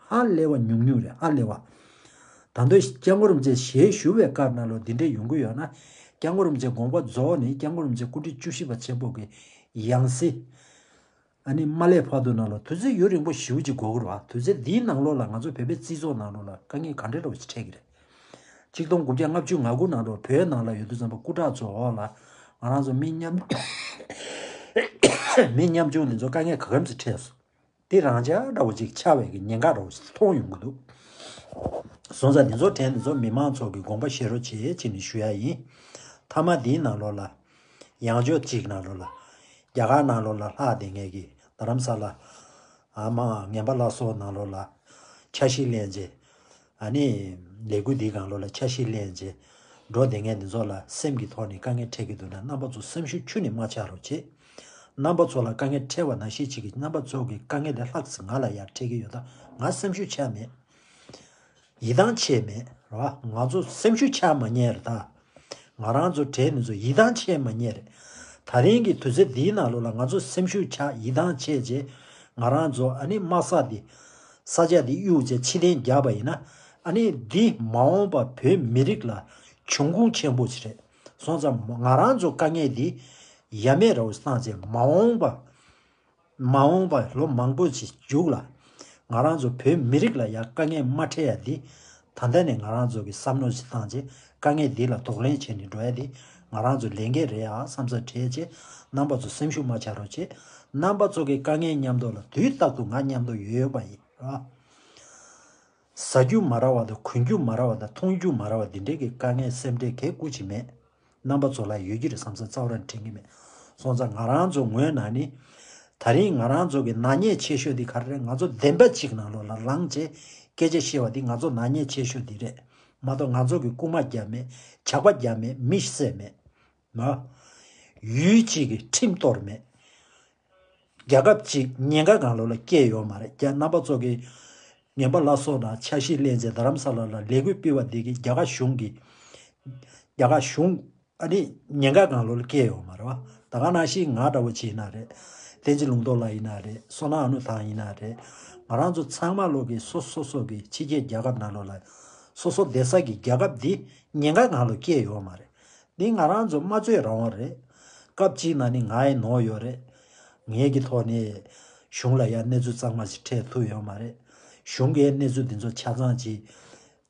ཧ་ལས་པ་ཉུང་ཉུང་རེད། ཧ་ལས་པ། ད་དུང་སྐྱབས་མགོན་རིན་པོ་ཆེ་ཞལ་བཞུགས་པའི་སྐབས་ནང་ལོགས་འདི་འདྲས་ཡོང་གི་ཡོད་ན། སྐྱབས་མགོན་རིན་པོ་ཆེ་དགོངས་པ་རྫོགས་ནས་སྐྱབས་མགོན་རིན་པོ་ཆེ་སྐུ་ཕྲེང་བཅུ་བཞི་པ་ཆེན་པོ་གི་ཡང་སྲིད། ཨ་ནི་མ་སླེབས་བར་དུ་ནང་ལོགས་དུས་ཚོད་ཡུན་རིང་པོ་ཞེ་པོ་ཅིག་འགོར་གི་རེད་བ། དུས་ཚོད་འདིའི་ནང་ལོགས་ལ་ང་ཚོ་བོད་པའི་སྤྱི་ཚོགས་ནང་ལོགས་ལ་དཀའ་ངལ་ག་འདྲས་འདྲ་བོ་ཞིག་འཕྲད་ཀྱི་རེད། ཆིག་སྟོང་དགུ་བརྒྱ་ལྔ་བཅུ་ང་དགུ་ནང་ལོགས་བོད་ནང་ལ་ཡོད་དུས་ཙམ་པ་སྐུ་དྲག་ཚོ་འོག་ལ་ང་རང་ཚོ་མི་མཉམ། མི་ཉམ་ཆུང་འདི་ཚོ་དཀའ་ངལ་ག་གམ་ཞིག་འཕྲད་སོང་། འདི་རང་འཇགས་འདྲ་བོ་ཅིག་ཆགས་པའི་གི་ཉེན་ཁ་འདྲ་བོ་ཞིག་མཐོང་ཡོང་གི་འདུག་སོང་ཙང་འདི་ཚོ་དྲན་འདི་ཚོ་མི་མང་ཚོ་གི་དགོངས་པ་བཞེས་རོགས་བྱེད་ཅེས་ནས་ཞུ་ཡ་ཡིན། མཐའ་མ་འདིའི་ནང་ལོགས་ལ། ཡང་ཕྱོགས་གཅིག་ནང་ལོགས་ལ། རྒྱ་གར་ནང་ལོགས་ལ་ལྷག་བསྡད་མཁན་གི་རྡ་རམ་ས་ལ། ཨ་མ་ངན་པ་ལ་སོགས་ནང་ལོགས་ལ། འཆར་གཞི་ལེན་རྗེས། ཨ་ནི། ལས་འགུལ་འདིའི་སྒང་ལོགས་ལ་འཆར་གཞི་ལེན་རྗེས། འགྲོ་བསྡད་མཁན་འདི་ཚོ་ལ་སེམས་ཀྱི་ཐོག་ནས་དཀའ་ངལ་འཕྲད་ཀྱི་འདུག་ན། རྣམ་པ་ཚོ་སེམས་ཤུགས་ཁྱོན་ནས་མ་ཆག་རོགས་བྱེད། རྣམ་པ་ཚོ་ལ་དཀའ་ངལ་འཕྲད་པ་ནང་བཞིན་བྱེད་ཀྱི། རྣམ་པ་ཚོ་གི་དཀའ་ངལ་དེ་ལྷག་ཙམ་ང་ལ་ཡང་འཕྲད་ཀྱི་ཡོད་ད། ང་སེམས་ཤུགས་ཆག་མེད། ཡིད་ཐང་ཆད་མེད་རེད་བ། ང་ཚོ་སེམས་ཤུགས་ཆག་མ་ཉན་རེད་ད། ང་རང་ཚོ་གྲས་ནི་ཚོ་ཡིད་ཐང་ཆད་མ་ཉན་རེད། ད་རིང་གི་དུས་ཚོད་འདིའི་ནང་ལོགས་ལ་ང་ཚོ་སེམས་ཤུགས་ཆག་ཡིད་ཐང་ཆད་རྗེས། ང་རང་ཚོ་ཨ་ནི་དམག་ས་འདི་ས་ཆ་འདི་གཡུག་རྗེས་ཕྱིར་འཐེན་རྒྱག་པ་ཡིན་ན། ཨ་ནི་འདི་མ་འོངས་པ་བོད་མི་རིགས་ལ་འབྱུང་ཁུངས་ཆེན་པོ་ཞིག་རེད། སོང་ཙང་ང་རང་ཚོ་དཀའ་ངལ་འདི་ཡ་མེད་ར་བ་བཏང་རྗེས་མ་འོངས་པ། མ་འོངས་པ་ལོ་མང་པོ་ཞིག་མཇུག་ལ། ང་རང་ཚོ་བོད་མི་རིགས་ལ་ཡང་དཀའ་ངལ་མ་འཕྲད་ཡ་འདི། ད་ལྟ་ནས་ང་རང་ཚོ་གི་བསམ་བློ་ཞིག་བཏང་རྗེས་དཀའ་ངལ་འདི་ལ་གདོང་ལེན་བྱས་ནས་འགྲོ་ཡ་འདི། ང་རང་ཚོ་ལས་འགན་རེད་ཨ་བསམ་ས་བྲལ་རྗེས། རྣམ་པ་ཚོ་སེམས་ཤུགས་མ་ཆག་རོགས་བྱེད། རྣམ་པ་ཚོ་གི་དཀའ་ངལ་མཉམ་དུ་ལ་དུས་རྟག་ཏུ་ང་མཉམ་དུ་ཡོད་ཡོད་པ་ཡིན་ར། ཟ་རྒྱུ་མ་རག་པ་དང་གོན་རྒྱུ་མ་རག་པ་དང་མཐོང་རྒྱུ་མ་རག་པ་འདི་འདྲའི་གི་དཀའ་ངལ་སེམས་ཁྲལ་གང་ཡང་ཅི་མེད། རྣམ་པ་ཚོ་ལ་ཡོད་ཀྱི་རེད་བསམ་ས་རྩ་བ་རང་དྲན་གྱི་མེད། སོང་ཙང་ང་རང་ཚོ་ངོས་ནས་ནི། ད་རིང་ང་རང་ཚོ་གི་ནག་ཉེས་ཆེ་ཤོས་འདི་ག་རེ་རེད། ང་ཚོ་བདེན་པ་གཅིག་ནང་ལོགས་ལ་ལངས་བྱས་སྐད་ཆ་བཤད་པ་འདི་ང་ཚོ་ནག་ཉེས་ཆེ་ཤོས་འདི་རེད། མ་གཏོགས་ང་ཚོ་གི་རྐུ་མ་རྒྱབ་མེད། ཇག་པ་རྒྱབ་མེད། མི་བསད་མེད། ན། ཡུལ་གཅིག་གི་ཁྲིམས་གཏོར་མེད། རྒྱལ་ཁབ་ཅིག་ཉེན་ཁ་སྒང་ལོགས་ལ་སྐྱེས་ཡོད་མ་རེད། རྒྱ་རྣམ་པ་ཚོ་གིས་ངན་པ་ལ་སོགས་དང་འཆར་གཞི་ལེན་བྱས་རྡ་རམ་ས་ལ་ལ་ལས་འགུལ་སྤེལ་བ་འདི་གིས་རྒྱ་གར་གཞུང་གིས། རྒྱ་གར་གཞུང་ཨ་ནི་ཉེན་ཁ་སྒང་ལོགས་ལ་སྐྱེས་ཡོད་མ་རེད་བ། ད་ག་ནང་བཞིན་ང་འདྲ་བོ་ཅིག་ཡིན་ན་རེད། བསྟན་འཛིན་ལུང་རྟོགས་ལགས་ཡིན་ན་རེད། བསོད་ནམས་ཨ་ནུ་ཐང་ཡིན་ན་རེད། ང་རང་ཚོ་ཚང་མ་ལོག་གིས་སོ་སོ་སོ་གི་ཕྱི་རྒྱལ་རྒྱལ་ཁབ་ནང་ལོགས་ལ། སོ་སོ་བསྡད་ས་གི་རྒྱལ་ཁབ་འདི་ཉེན་ཁ་སྒང་ལོགས་སྐྱེས་ཡོད་མ་རེད། འདི་ང་རང་ཚོ་སྨྲ་བརྗོད་རང་དབང་རེད། སྐབས་གཅིག་ན་ནི་ང་ཡི་ནོར་ཡོད་རེད། ངེད་ཀྱི་ཐོག་ནས་གཞུང་ལ་ཡང་གནས་ཚུལ་གཙང་མ་ཞིག་འཕྲད་ཐུབ་ཡོད་མ་རེད། གཞུང་གིས་གནས་ཚུལ་འདི་ཚོ་ཆ་ཚང་ཅིག་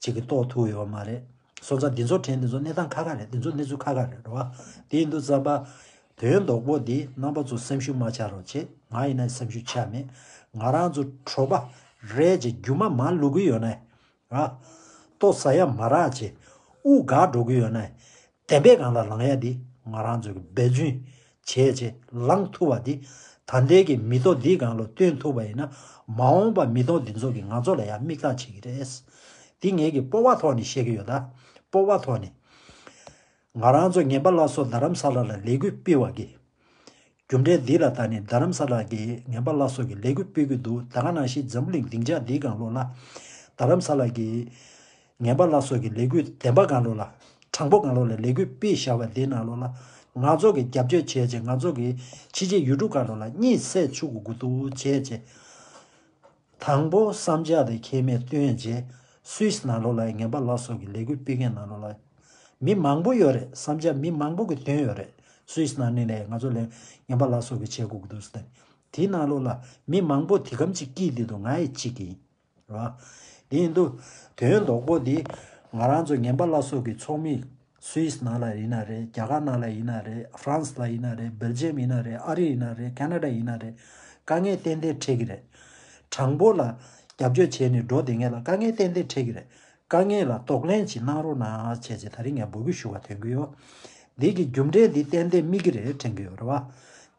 ཅིག་གི་རྟོགས་ཐུབ་ཡོད་མ་རེད། སོང་ཙང་འདི་ཚོ་དྲན་འདི་ཚོ་གནས་སྟངས་ཁག་ཁག་རེད། འདི་ཚོ་གནས་ཚུལ་ཁག་ཁག་རེད་རེད་བ། དེ་ཡིན་དུས་ཙམ་པ། དོན་ལྡོག་པོ་འདི་རྣམ་པ་ཚོ་སེམས་ཤུགས་མ་ཆག་རོགས་བྱེད། ང་ཡིན་ན་སེམས་ཤུགས་ཆག་མེད། ང་རང་ཚོ་གྲོད་པ་རལ་རྗེས་རྒྱུ་མ་མར་བླུག་གི་ཡོད་ན། ར། ལྟོ་ཟ་ཡ་མ་རག་བྱས། དབུགས་འགག་འགྲོ་གི་ཡོད་ན། བདེན་པའི་སྒང་ལ་ལངས་ཡ་འདི་ང་རང་ཚོ་གི་འབད་བརྩོན་བྱས་བྱས་ལངས་ཐུབ་པ་འདི། ད་ལྟའི་གི་མི་ཐོག་འདིའི་སྒང་ལ་སྟོན་ཐུབ་པ་ཡིན་ན། མ་འོངས་པ་མི་ཐོག་འདི་ཚོ་གིས་ང་ཚོ་ལ་ཡང་མིག་ལྟ་བྱེད་ཀྱི་རེད། འདི་ངེད་ཀྱི་སྤོབས་པ་ཐོག་ནས་བཤད་ཀྱི་ཡོད་ད། སྤོབས་པ་ཐོག་ནས། ང་རང་ཚོ་ངན་པ་ལ་སོགས་རྡ་རམ་ས་ལ་ལ་ལས་འགུལ་སྤེལ་བ་གི། རྒྱུ་འབྲས་འདི་ལ་བལྟས་ནས་རྡ་རམ་ས་ལ་གི་ངན་པ་ལ་སོགས་ཀྱི་ལས་འགུལ་སྤེལ་གྱི་འདུག་ད་ག་ནང་བཞིན་འཛམ་བུ་གླིང་སྡིངས་ཆ་འདིའི་སྒང་ལོགས་ལ། རྡ་རམ་ས་ལ་གི་ངན་པ་ལ་སོགས་ཀྱི་ལས་འགུལ་བདེན་པ་སྒང་ལོགས་ལ། དྲང་པོ་སྒང་ལོགས་ལ་ལས་འགུལ་སྤེལ་བཞག་པ་འདིའི་ནང་ལོགས་ལ། ང་ཚོ་གི་རྒྱབ་སྐྱོར་བྱས་བྱས་ང་ཚོ་གི་ཕྱི་རྒྱལ་ཡུལ་གྲུ་སྒང་ལོགས་ལ་གཉིད་སད་བཅུག་དགོས་ཀྱི་འདུག་བྱས་བྱས། དང་པོ་བསམ་འཆར་དང་ཁེ་མེད་བཏོན་རྗེས། སུད་སི་ནང་ལོགས་ལ་ངན་པ་ལ་སོགས་ཀྱི་ལས་འགུལ་སྤེལ་མཁན་ནང་ལོགས་ལ། མི་མང་པོ་ཡོད་རེད། བསམ་འཆར་མི་མང་པོ་གིས་བཏོན་ཡོད་རེད། སུད་སི་ནང་ནས་ལས་ང་ཚོ་ལས་ངན་པ་ལ་སོགས་ཀྱི་བྱེད་དགོས་ཀྱི་འདུག་ཟེར། དེའི་ནང་ལོགས་ལ་མི་མང་པོ་དེ་གམ་གཅིག་སྐྱིད་བསྡད་འདུག་ང་ཡི་གཅིག་ཡིན། རེད་བ། དེ་ཡིན་དུས། དོན་ལྡོག་པོ་འདི། ང་རང་ཚོ་ངན་པ་ལ་སོགས་ཀྱི་ཚོགས་མི། སུད་སི་ནང་ལ་ཡིན་ན་རེད། རྒྱ་གར་ནང་ལ་ཡིན་ན་རེད། ཧྥ་རན་སི་ལ་ཡིན་ན་རེད། སྦེལ་ཇམ་ཡིན་ན་རེད། ཨ་རི་ཡིན་ན་རེད། ཁེ་ན་ཌ་ཡིན་ན་རེད། དཀའ་ངལ་ཏན་ཏན་འཕྲད་ཀྱི་རེད། དྲང་པོ་ལ་རྒྱབ་སྐྱོར་བྱས་ནས་འགྲོ་བསྡད་མཁན་ལ་དཀའ་ངལ་ཏན་ཏན་འཕྲད་ཀྱི་རེད། དཀའ་ངལ་ལ་གདོང་ལེན་ཅིག་གནང་རོགས་གནང་བྱས་བྱས་ད་རིང་ངས་འབོད་སྐུལ་ཞུ་བ་ཐོན་གྱི་ཡོད། འདི་གི་རྒྱུ་འབྲས་འདི་ཏན་ཏན་སྨིན་གྱི་རེད་དྲན་གྱི་ཡོད་རེད་བ།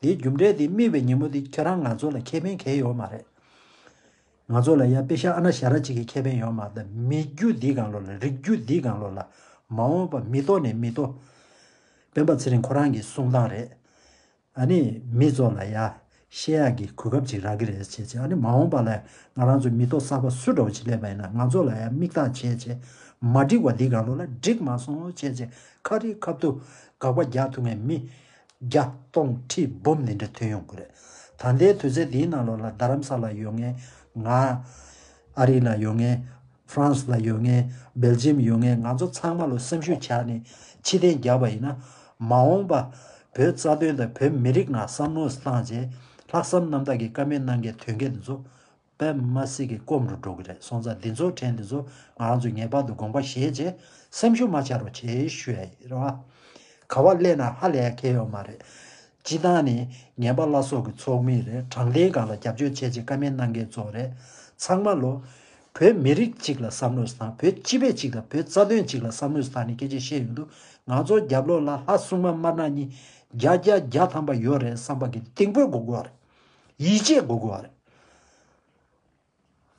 འདིའི་རྒྱུ་འབྲས་འདི་སྨིན་པའི་ཉིན་མོ་འདི་ཁྱེད་རང་ང་ཚོ་ལ་ཁེ་ཕན་གང་ཡང་ཡོད་མ་རེད། ང་ཚོ་ལ་ཡ་པེ་ཤ་ཨ་ན་ཞ་ར་གཅིག་གི་ཁེ་ཕན་ཡོད་མ་རེད། མི་རྒྱུད་འདིའི་སྒང་ལོགས་ལ། རིགས་རྒྱུད་འདིའི་སྒང་ལོགས་ལ། མ་འོངས་པ་མི་ཐོག་ནས་མི་ཐོག་སྤེན་པ་ཚེ་རིང་ཁོ་རང་གི་གསུང་སྟངས་རེད། ཨ་ནི་མི་ཚོ་ལ་ཡ་བཤད་ཡག་གི་གོ་སྐབས་ཅིག་རག་གི་རེད་བྱས་བྱས། ཨ་ནི་མ་འོངས་པ་ལ་ང་རང་ཚོ་མི་ཐོག་གསར་པ་སུ་འདྲ་བོ་ཅིག་སླེབས་པ་ཡིན་ན་ང་ཚོ་ལ་ཡ་མིག་ལྟ་བྱས་བྱས། མ་འགྲིག་པ་འདིའི་སྒང་ལོགས་ལ་འགྲིག་མ་སོང་བྱས་བྱས། ཁ་རི་ཁ་ཐུག་དགག་པ་རྒྱག་ཐུབ་མཁན་མི་བརྒྱ་སྟོང་ཁྲི་འབུམ་འདི་འདྲ་ཐོན་ཡོང་གི་རེད། ད་ལྟའི་དུས་ཚོད་འདིའི་ནང་ལོགས་ལ་རྡ་རམ་ས་ལ་ཡོད་མཁན། ང་ཨ་རི་ལ་ཡོད་མཁན། ཧྥ་རན་སི་ལ་ཡོད་མཁན། སྦེལ་ཇམ་ཡོད་མཁན། ང་ཚོ་ཚང་མ་ལོ་སེམས་ཤུགས་ཆག་ནས་ཕྱིར་འཐེན་རྒྱག་པ་ཡིན་ན། མ་འོངས་པ་བོད་རྩ་དོན་དང་བོད་མི་རིགས་ནང་བསམ་བློ་བཏང་རྗེས་ལྷག་བསམ་རྣམ་དག་གིས་དཀའ་མེད་གནང་མཁན་དོན་གྱི་འདི་ཚོ་དཔེ་མ་སྲིད་ཀྱི་སྐོམ་རུ་འགྲོ་གི་རེད། སོང་ཙང་འདི་ཚོ་དྲན་འདི་ཚོ་ང་རང་ཚོ་ངེས་པར་དུ་དགོངས་པ་བཞེས་རྗེས་སེམས་ཤུགས་མ་ཆག་རོགས་བྱེད་ཞུ་ཡ་ཡིན་རེད་བ། ག་བ་སླེབས་ན་ཧ་ལས་ཡ་གང་ཡང་ཡོད་མ་རེད། སྤྱི་བཏང་ནས་ངན་པ་བླ་སྲོག་གི་ཚོགས་མི་རེད། དྲང་བདེན་སྒང་ལ་རྒྱབ་སྐྱོར་བྱས་རྗེས་དཀའ་མེད་གནང་མཁན་ཚོ་རེད། ཚང་མ་ལོ། བོད་མི་རིགས་གཅིག་ལ་བསམ་བློ་བཏང་། བོད་སྤྱི་པའི་གཅིག་དང་བོད་རྩ་དོན་གཅིག་ལ་བསམ་བློ་བཏང་ནས་སྐད་ཆ་བཤད་ཡོང་དུས། ང་ཚོ་རྒྱབ་ལོགས་ལ་ལྷ་སྲུང་མ་དམར་ནག་གཉིས་བརྒྱ་བརྒྱ་བརྒྱ་ཐམ་པ་ཡོད་རེད་བསམ་པ་གི་གཏིང་དཔེ་དགོས་དགོས་པ་རེད། ཡིད་ཆེས་དགོས་དགོས་པ་རེད།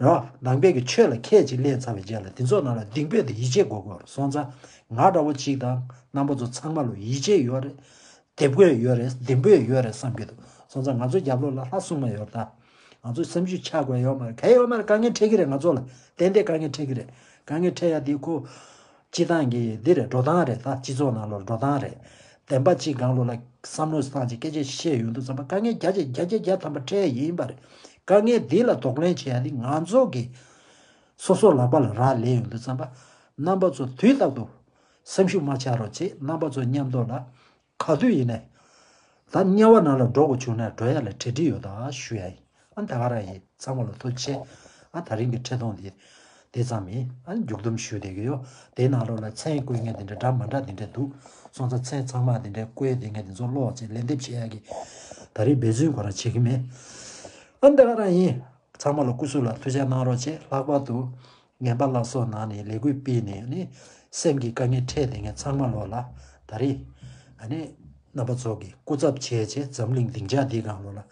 རེད་བ། ནང་པའི་གི་ཆོས་ལ་ཁས་ཅིག་ལེན་ཚར་བའི་རྗེས་ལ་དེ་ཚོ་ནང་ལ་གདིང་པོ་དང་ཡིད་ཆེས་དགོས་དགོས་རེད། སོང་ཙང་ང་འདྲ་བོ་གཅིག་དང་རྣམ་པ་ཚོ་ཚང་མ་ལ་ཡིད་ཆེས་ཡོད་རེད། དེབ་དགོས་ཡོད་རེད། གདིང་པོ་ཡོད་རེད་བསམ་གྱི་འདུག་སོང་ཙང་ང་ཚོ་རྒྱབ་ལོགས་ལ་ལྷ་སྲུང་མ་ཡོད་རེད་ད། ང་ཚོ་སེམས་ཤུགས་ཆག་དགོས་ཡོད་མ་རེད། གལ་ཡོད་མ་རེད། དཀའ་ངལ་འཕྲད་ཀྱི་རེད། ང་ཚོ་ལ་ཏན་ཏན་དཀའ་ངལ་འཕྲད་ཀྱི་རེད། དཀའ་ངལ་འཕྲད་ཡ་དེ་ཁོ་སྤྱི་བཏང་གི་འདི་རེད། འགྲོ་སྟངས་རེད་ད། སྤྱི་ཚོགས་ནང་ལོགས་འགྲོ་སྟངས་རེད། བདེན་པ་གཅིག་སྒང་ལོགས་ལ་བསམ་བློ་བཏང་བྱས་སྐད་ཆ་བཤད་ཡོང་དུས་ཙམ་པ་དཀའ་ངལ་བརྒྱ་ཆ་བརྒྱ་ཆ་བརྒྱ་ཐམ་པ་འཕྲད་ཡ་ཡིན་པ་རེད། དཀའ་ངལ་འདི་ལ་གདོང་ལེན་བྱེད་ཡ་དེ་ང་ཚོ་གི་སོ་སོ་ལག་པ་ལ་རག་ལས་ཡོང་དུས་ཙམ་པ་རྣམ་པ་ཚོ་དུས་རྟག་ཏུ་སེམས་ཤུགས་མ་ཆག་རོགས་བྱེད། རྣམ་པ་ཚོ་མཉམ་དུ་ལ་ག་དུས་ཡིན་ནའི་ད་དམྱལ་བ་ནང་ལ་འགྲོ་དགོས་བྱུང་ན་འགྲོ་ཡ་ལ་གྲ་སྒྲིག་ཡོད་ད་ཞུ་ཡ་ཡིན། ཨ་ད་ག་རང་ཡིན། ཚང་མ་ལ་ཐུགས་རྗེ་ཆེ། ཨ་ད་རིང་གི་འཕྲིན་གཏོང་འདི་དེ་ཙམ་ཡིན། ཨ་མཇུག་བསྡོམས་ཞུ་བསྡད་ཀྱི་ཡོད། དེའི་ནང་ལོགས་ལ་མཚན་བཀོད་མཁན་དེ་འདྲ་འདྲ་མ་འདྲ་དེ་འདྲ་འདུག་སོང་ཙང་མཚན་ཚང་མ་དེ་འདྲ་བཀོད་བསྡད་མཁན་དེ་ཚོ་ཀློག་བྱས་ལན་འདེབས་བྱེད་ཡ་གི་ད་རིང་འབད་བརྩོན་ཁོ་རང་བྱེད་ཀྱི་མེད། ཨ་ད་ག་རང་ཡིན། ཚང་མ་ལ་སྐུ་གཟུགས་ལ་ཐུགས་རྗེ་གནང་རོགས་བྱེད། ལྷག་པར་དུ་ངན་པ་ལ་སོགས་ནང་ནས་ལས་འགུལ་སྤེལ་ནས་ནི་སེམས་ཀྱི་དཀའ་ངལ་འཕྲད་བསྡད་མཁན་ཚང་མ་ལོགས་ལ་ད་རེས་ཨ་ནི་རྣམ་པ་ཚོ་གི་སྐུ་ཚབ་བྱས་བྱས་འཛམ་གླིང་སྡིངས་ཆ་འདིའི་སྒང་ལོགས་ལ་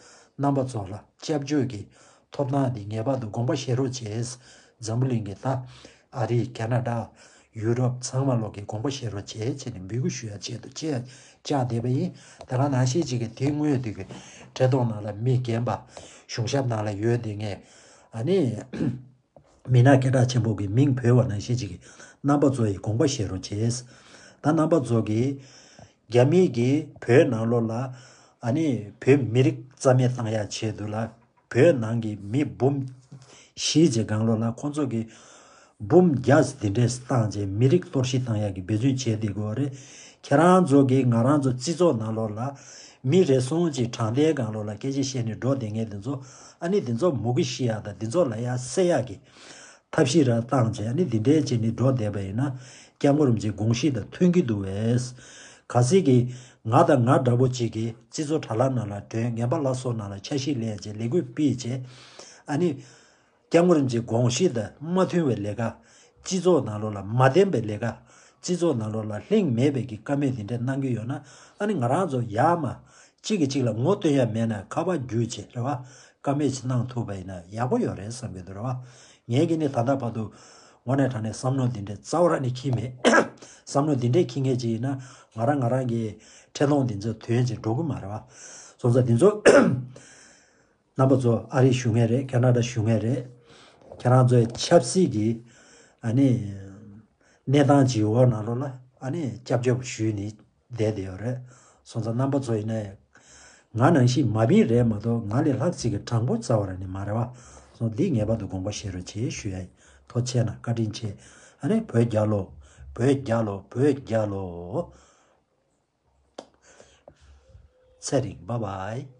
རྣམ་པ་ཚོ་ལ་སྐྱབས་བཅོལ་གྱི་ཐོབ་ཐང་འདི་ངེས་པར་དུ་དགོངས་པ་བཞེས་རོགས་བྱེད། འཛམ་བུ་གླིང་གི་ད་ཨ་རི་ཁ་ན་ཌ་ཡུ་རོབ་ཚང་མ་ལོགས་ཀྱི་དགོངས་པ་བཞེས་རོགས་བྱེད་བྱས་ནས་འབོད་སྐུལ་ཞུ་ཡ་ཆེད་དུ་བཅར་བཅར་བསྡད་པ་ཡིན། དེ་ག་ནང་བཞིན་ཅིག་གི་དེ་སྔོན་དུས་ཀྱི་འཕྲིན་གཏོང་ནང་ལ་མི་རྒན་པ་གཞུང་ཞབས་ནང་ལ་ཡོད་བསྡད་མཁན་ཨ་ནི། མི་སྣ་སྐད་གྲགས་ཆེན་པོ་གི་མིང་འབོད་པ་ནང་བཞིན་ཅིག་གི་རྣམ་པ་ཚོ་ཡི་དགོངས་པ་བཞེས་རོགས་བྱེད། ད་རྣམ་པ་ཚོ་གི་རྒྱ་མི་གི་བོད་ནང་ལོགས་ལ་ཨ་ནི་བོད་མི་རིགས་རྩ་མེད་བཏང་ཡ་ཆེད་དུ་ལ་བོད་ནང་གི་མི་འབུམ་བཞི་ཅིག་སྒང་ལོགས་ལ་ཁོང་ཚོ་གི་འབུམ་བརྒྱ་འདི་འདྲས་བཏང་རྗེས་མི་རིགས་གཏོར་བཤིག་བཏང་ཡག་གི་འབད་བརྩོན་བྱས་བསྡད་ཀྱི་ཡོད་རེད། ཁྱེད་རང་ཚོ་གིས་ང་རང་ཚོ་སྤྱི་ཚོགས་ནང་ལོགས་ལ་མི་རེ་ཟུང་ཅིག་དྲང་བདེན་སྒང་ལོགས་ལ་སྐད་ཆ་བཤད་ནས་འགྲོ་བསྡད་མཁན་དེ་ཚོ་ཨ་ནི་དེ་ཚོ་མུ་གེ་ཤི་ཡག་དང་དེ་ཚོ་ལ་ཡ་སེལ་ཡག་གི་ཐབས་ཤེས་ར་བཏང་བྱས་ཨ་ནི་འདི་འདྲས་བྱས་ནས་འགྲོ་བསྡད་པ་ཡིན་ན་སྐྱབས་མགོན་རིན་པོ་ཆེ་དགོངས་གཞི་དང་མཐུན་གྱི་འདུག་བས། གལ་སྲིད་ཀྱི་ང་དང་ང་འདྲ་པོ་ཅིག་གིས་སྤྱི་ཚོགས་དྲ་ལམ་ནང་ལ་བྲོས་ངན་པ་ལ་སོགས་ནང་ལ་འཆར་གཞི་ལེན་བྱས་ལས་འགུལ་སྤེལ་བྱས་ཨ་ནི། སྐྱབས་མགོན་རིན་པོ་ཆེའི་དགོངས་གཞི་དང་མ་མཐུན་པའི་ལས་ཀ། སྤྱི་ཚོགས་ནང་ལོགས་ལ་མ་བདེན་པའི་ལས་ཀ། སྤྱི་ཚོགས་ནང་ལོགས་ལ་ལྷིང་མེད་པའི་གི་བཀའ་མོལ་འདི་འདྲ་གནང་གི་ཡོད་ན་ཨ་ནི་ང་རང་ཚོ་ཡར་མར་གཅིག་གིས་གཅིག་ལ་ངོ་སྟོན་ཡ་མེད་ན་ཁ་པར་བརྒྱུད་བྱས་རེད་བ། བཀའ་མོལ་ཅིག་གནང་ཐུབ་པ་ཡིན་ན་ཡག་པོ་ཡོད་རེད་བསམ་གྱི་འདུག་རེད་བ། ངས་ཀྱི་ནི་ད་ལྟ་བར་དུ་དངོས་གནས་དྲང་གནས་བསམ་བློ་འདི་འདྲ་རྩ་བ་རང་ནས་འཁྱེར་མེད། བསམ་བློ་འདི་འདྲ་འཁྱེར་མཁན་ཅིག་ཡིན་ན་ང་རང་ང་རང་གི་འཕྲིན་ལམ་འདི་ཚོ་དོན་ཅིག་འགྲོ་གི་མ་རེད་བ། སོང་ཙང་འདི་ཚོ། རྣམ་པ་ཚོ་ཨ་རི་བཞུགས་མཁན་རེད། ཁ་ན་ཌ་བཞུགས་མཁན་རེད། ཁྱེད་རང་ཚོའི་ཆབ་སྲིད་ཀྱི་ཨ་ནི་གནས་སྟངས་ཇི་འོག་ནང་ལོགས་ལ་ཨ་ནི་སྐྱབས་བཅོལ་ཞུས་ནས་བསྡད་བསྡད་ཡོད་རེད། སོང་ཙང་རྣམ་པ་ཚོ་ཡིན་ན་ང་ནང་བཞིན་མ་བིན་རེད་མ་གཏོགས་ང་ལས་ལྷག་ཅིག་གི་དྲང་པོ་རྩ་བ་རང་ནས་མ་རེད་བ། སོང་འདི་ངེས་པར་དུ་དགོངས་པ་བཞེས་རོགས་བྱེད་ཞུ་ཡ་ཡིན། ཐུགས་རྗེ་ཆེ་གནང་། བཀའ་དྲིན་ཆེ། ཨ་ནི་བོད་རྒྱལ་ལོ། བོད་རྒྱལ་ལོ། བོད་རྒྱལ་ལོ། ཚེ་རིང་། བྷའི་བྷའི།